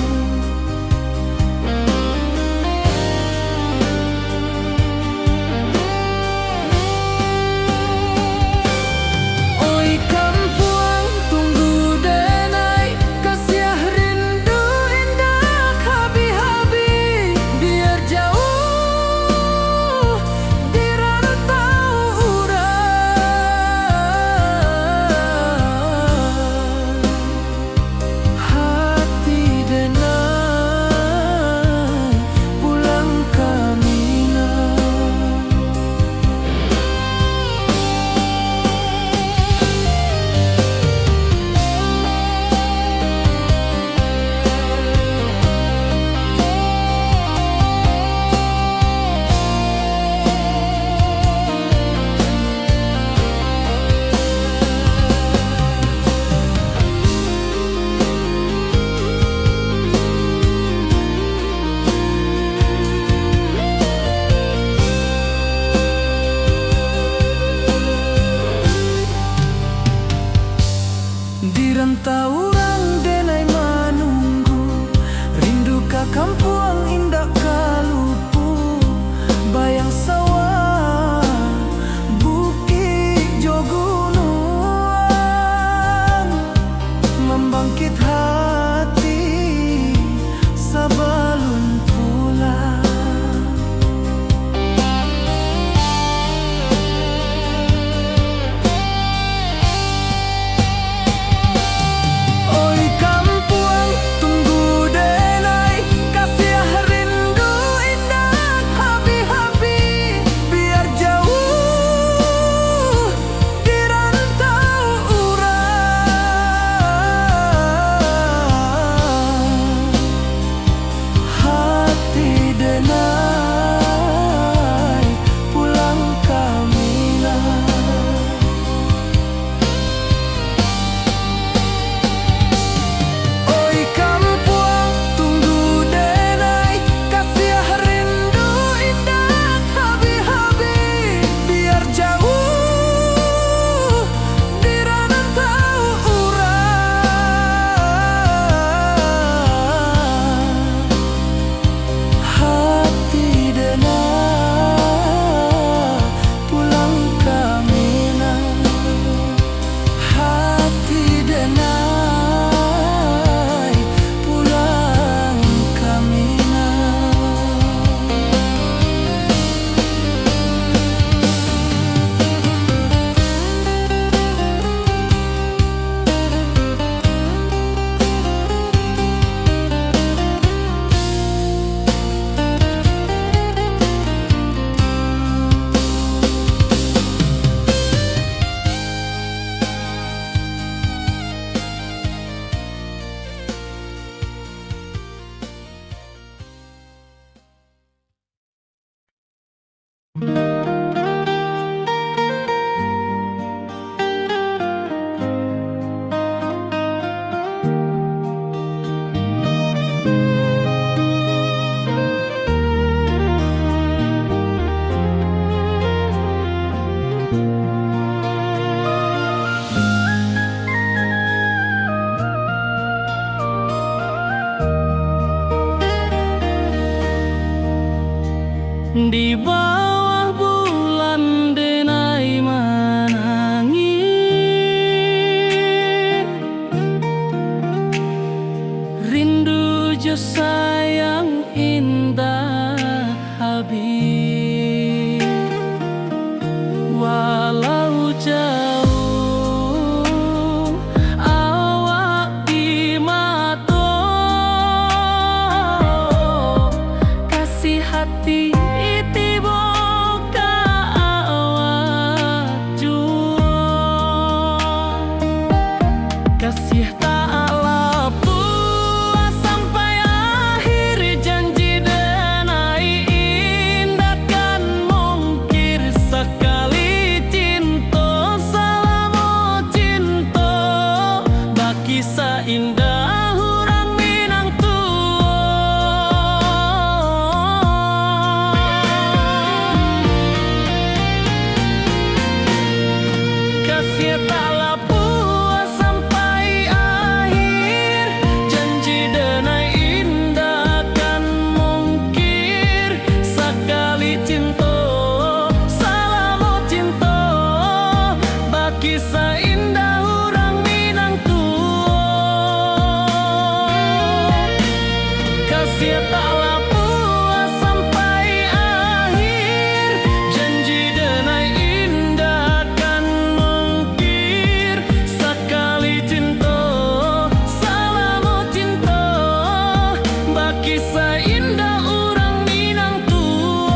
Di bawah bulan denai manangih, rindu jo sayang indak habih. Walau jauh awak di mato, kasih hati tibo ka awak juo. Kasih tak lapuah sampai akhir, janji denai indak kan mungkir. Sakali cinto, salamo cinto, bakisah indah urang Minang tuo. Kasih tak lapuah sampai akhir, janji denai indak kan mungkir. Sakali cinto, salamo cinto, bakisah indah urang Minang tuo. Kasih tak lapuah sampai akhir, janji denai indak kan mungkir. Sakali cinto, salamo cinto, bakisah indah urang Minang tuo.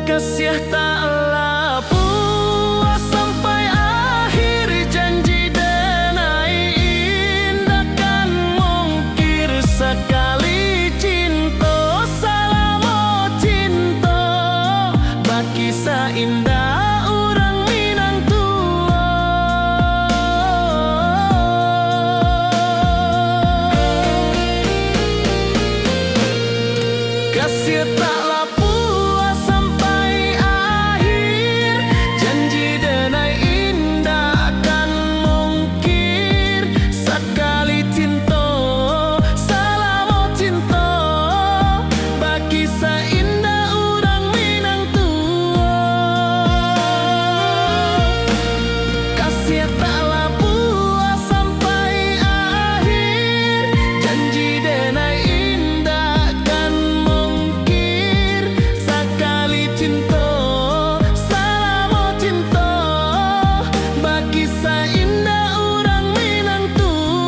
Kasih tak lapuah sampai akhir, janji denai indak kan mungkir. Sakali cinto, salamo cinto, bakisah indah urang Minang tuo. Kasih tak lapuah sampai akhir, janji denai indak kan mungkir. Sakali cinto, salamo cinto, bakisah indah urang Minang tuo. Kasih tak lapuah sampai akhir, janji denai indak kan mungkir. Sakali cinto, salamo cinto, bakisah indah urang Minang tuo.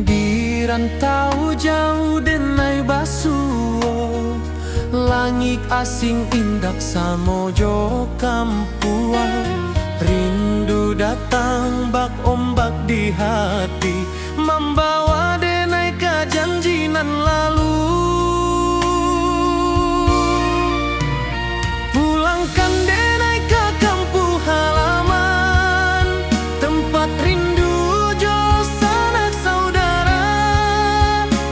Di rantau jauah denai basuo, langik asing indak samo jo kampuang. Rindu datang bak ombak di hati, mambawa denai ka janji nan lalu. Pulangkan denai ka kampuang halaman, tempat rindu jo sanak saudara.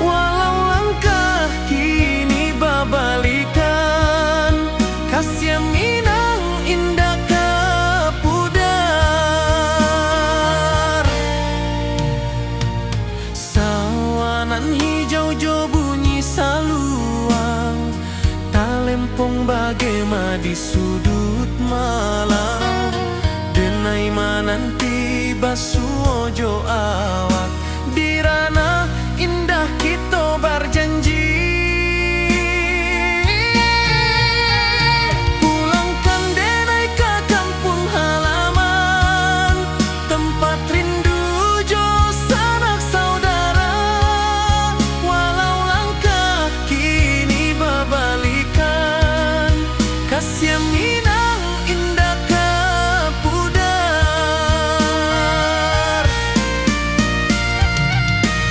Walau langkah kini babalikan, kasiah Minang indak ka pudar. Sudut malam, denai mananti basuo jo awak, di ranah indah kito barjanji. Pulangkan denai ka kampuang halaman, tempat rindu jo sanak saudara, walau langkah kini babalikan, ka Siaminang indak ka pudar.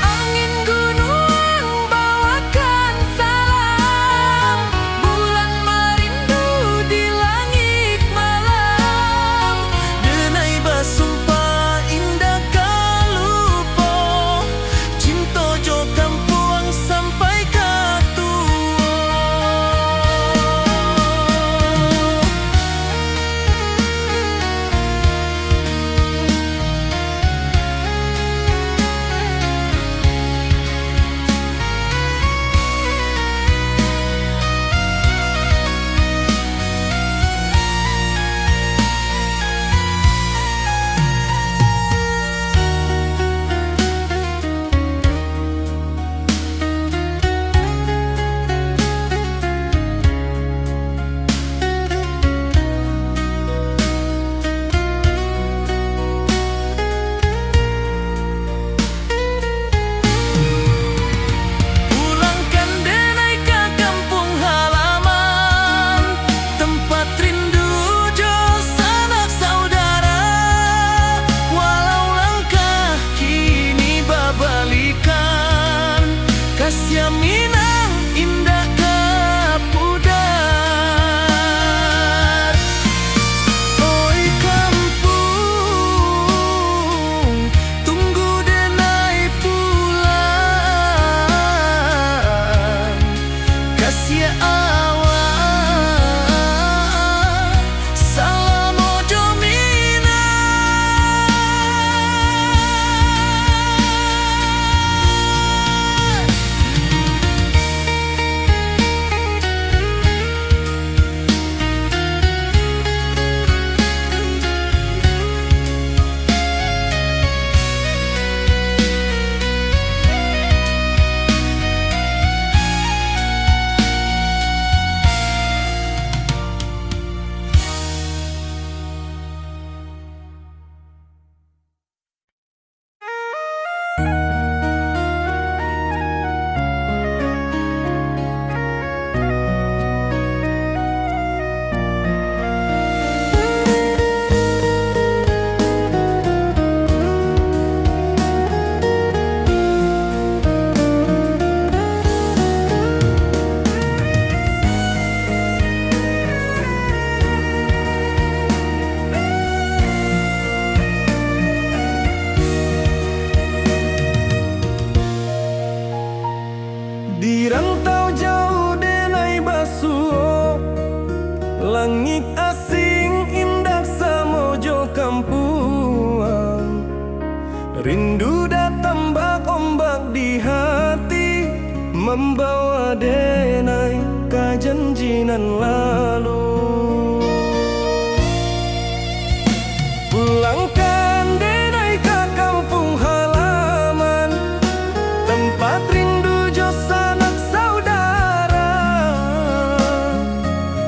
Angin gunuang bawakan salam, bulan marindu di langik malam. Denai basumpah indak ka lupo, cinto jo kampuang sampai ka tuo. Pulangkan denai ka kampuang halaman, tempat rindu jo sanak saudara, walau langkah kini babalikan, ka Siaminang indak ka pudar. Oi kampuang, tunggu denai pulang, kasiah awak salamo jo Minang. Di rantau jauah denai basuo, langik asing indak samo jo kampuang. Rindu datang bak ombak di hati, mambawa denai ka janji nan lalu. Pulangkan denai ka kampuang halaman, tempat rindu jo sanak saudara.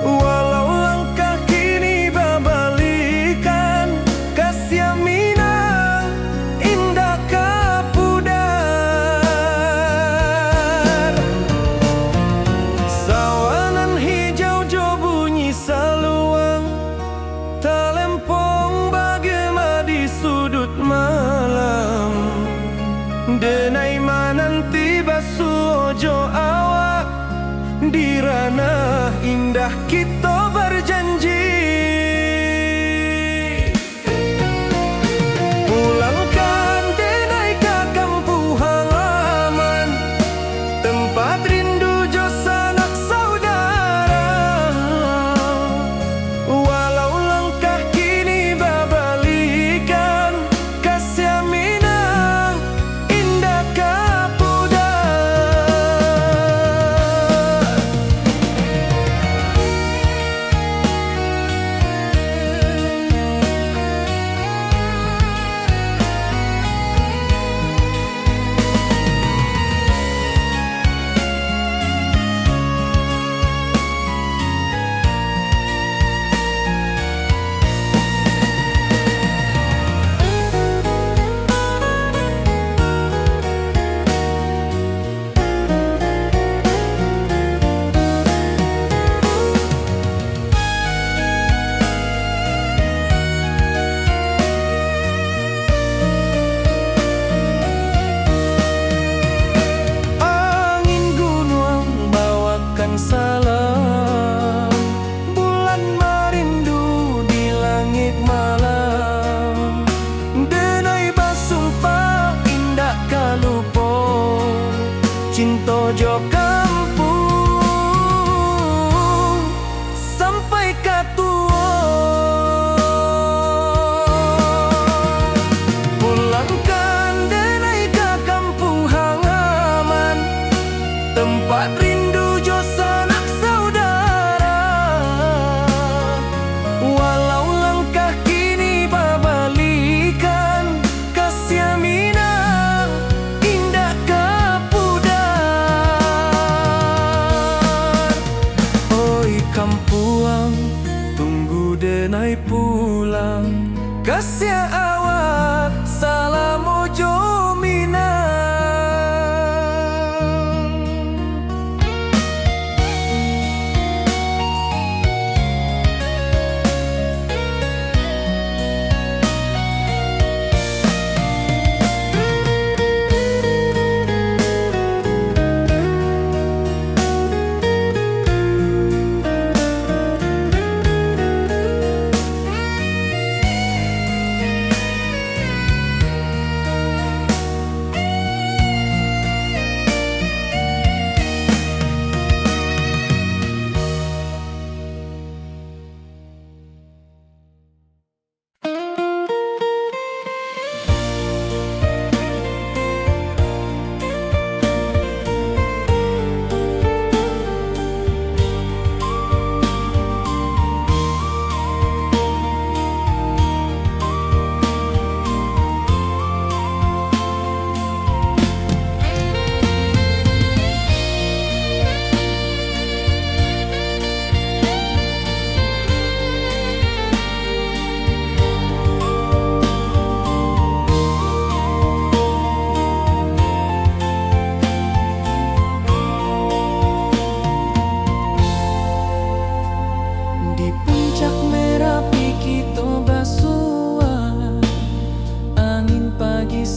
Walau langkah kini babalikan, kasiah Minang indak ka pudar. Sawah nan hijau jo bunyi saluang, talempong bagema di sudut malam. Denai mananti basuo jo awak, di ranah indah kito barjanji. Pulangkan denai ka kampuang halaman, tempat rindu jo sanak saudara. Walau langkah kini babalikan, kasiah Minang indak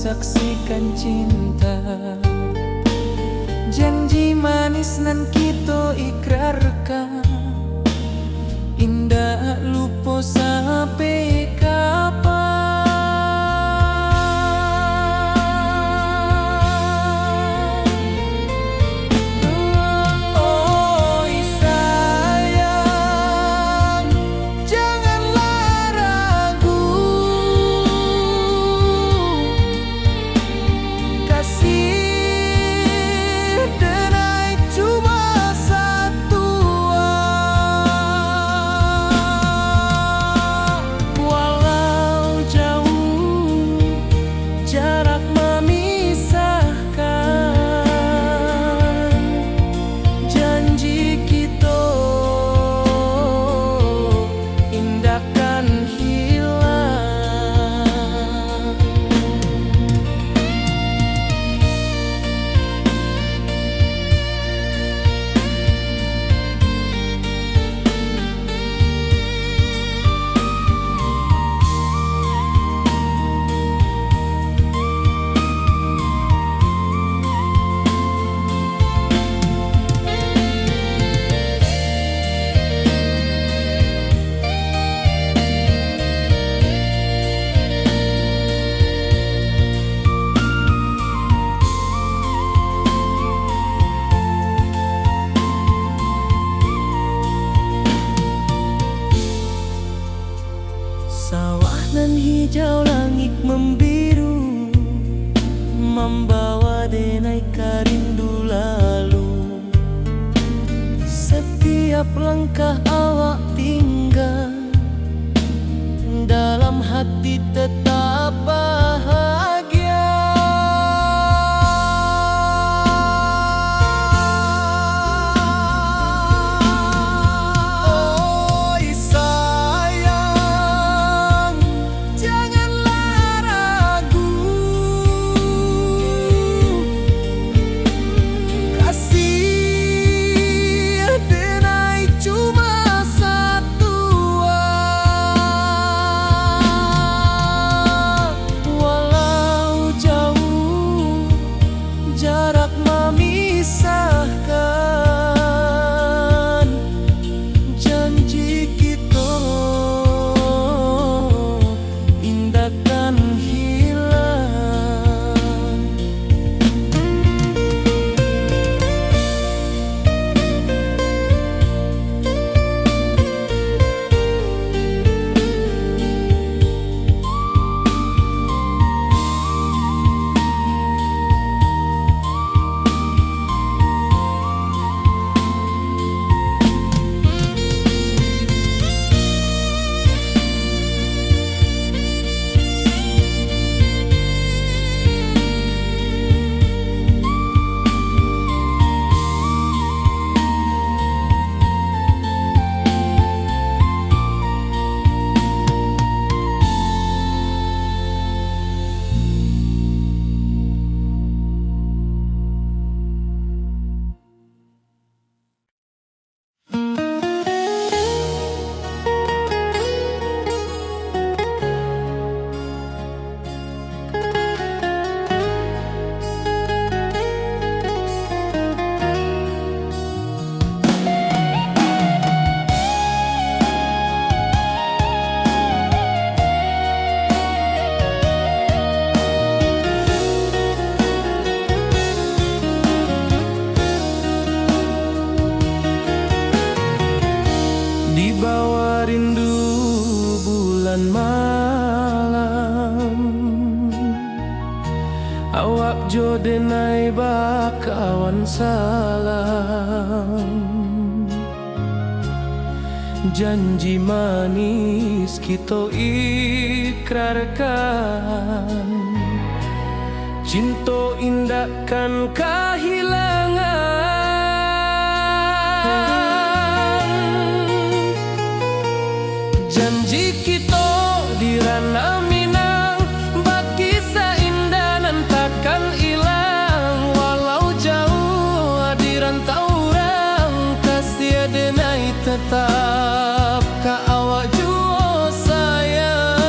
Saksikan cinta, janji manis nan kito ikrarkan, indak lupo sampai kapan. Oi sayang, janganlah ragu, kasih denai cuma satu. Walau jauh jarak memisahkan, janji kito indak kan hilang. Sawah nan hijau, langik mambiru, mambawa denai ka rindu lalu. Satiap langkah awak tingga, dalam hati tetap bahagia. Oi sayang, janganlah ragu, kasih denai cuma satu. Walau jauh jarak memisahkan, janji kito indak kan hilang. Di bawah rindu bulan malam, awak jo denai bakawan salam. Janji manis kito ikrarkan, cinto indak kan kahilangan. Janji kito di Ranah Minang, bakisah indah nan takkan ilang. Walau jauah di rantau urang, kasih denai tetap ka awak juo sayang.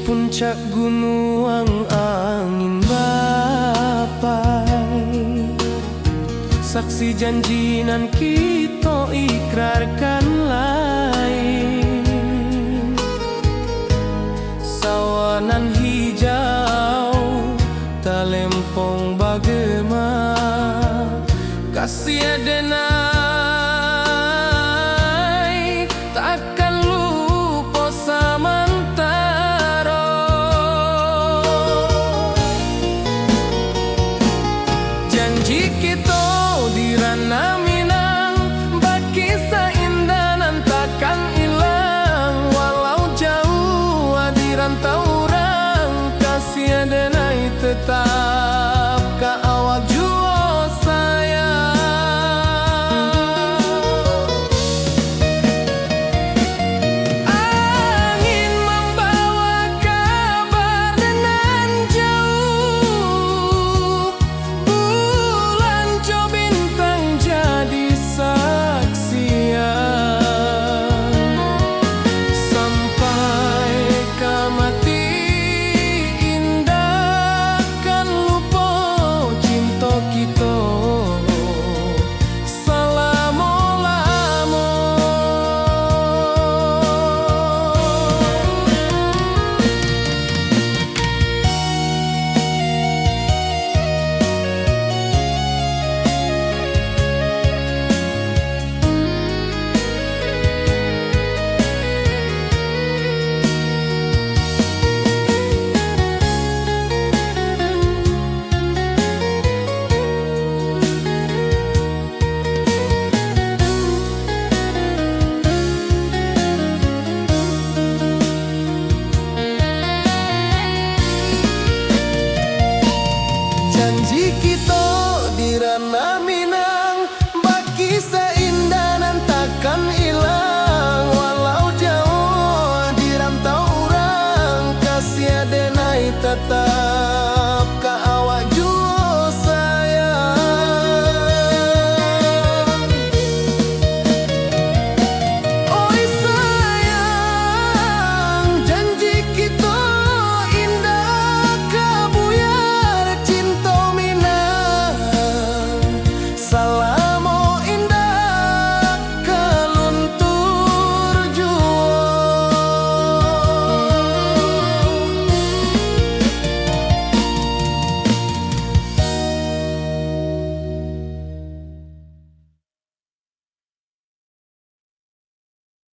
Puncak gunuang angin bapai, saksi janji nan kito ikrarkan.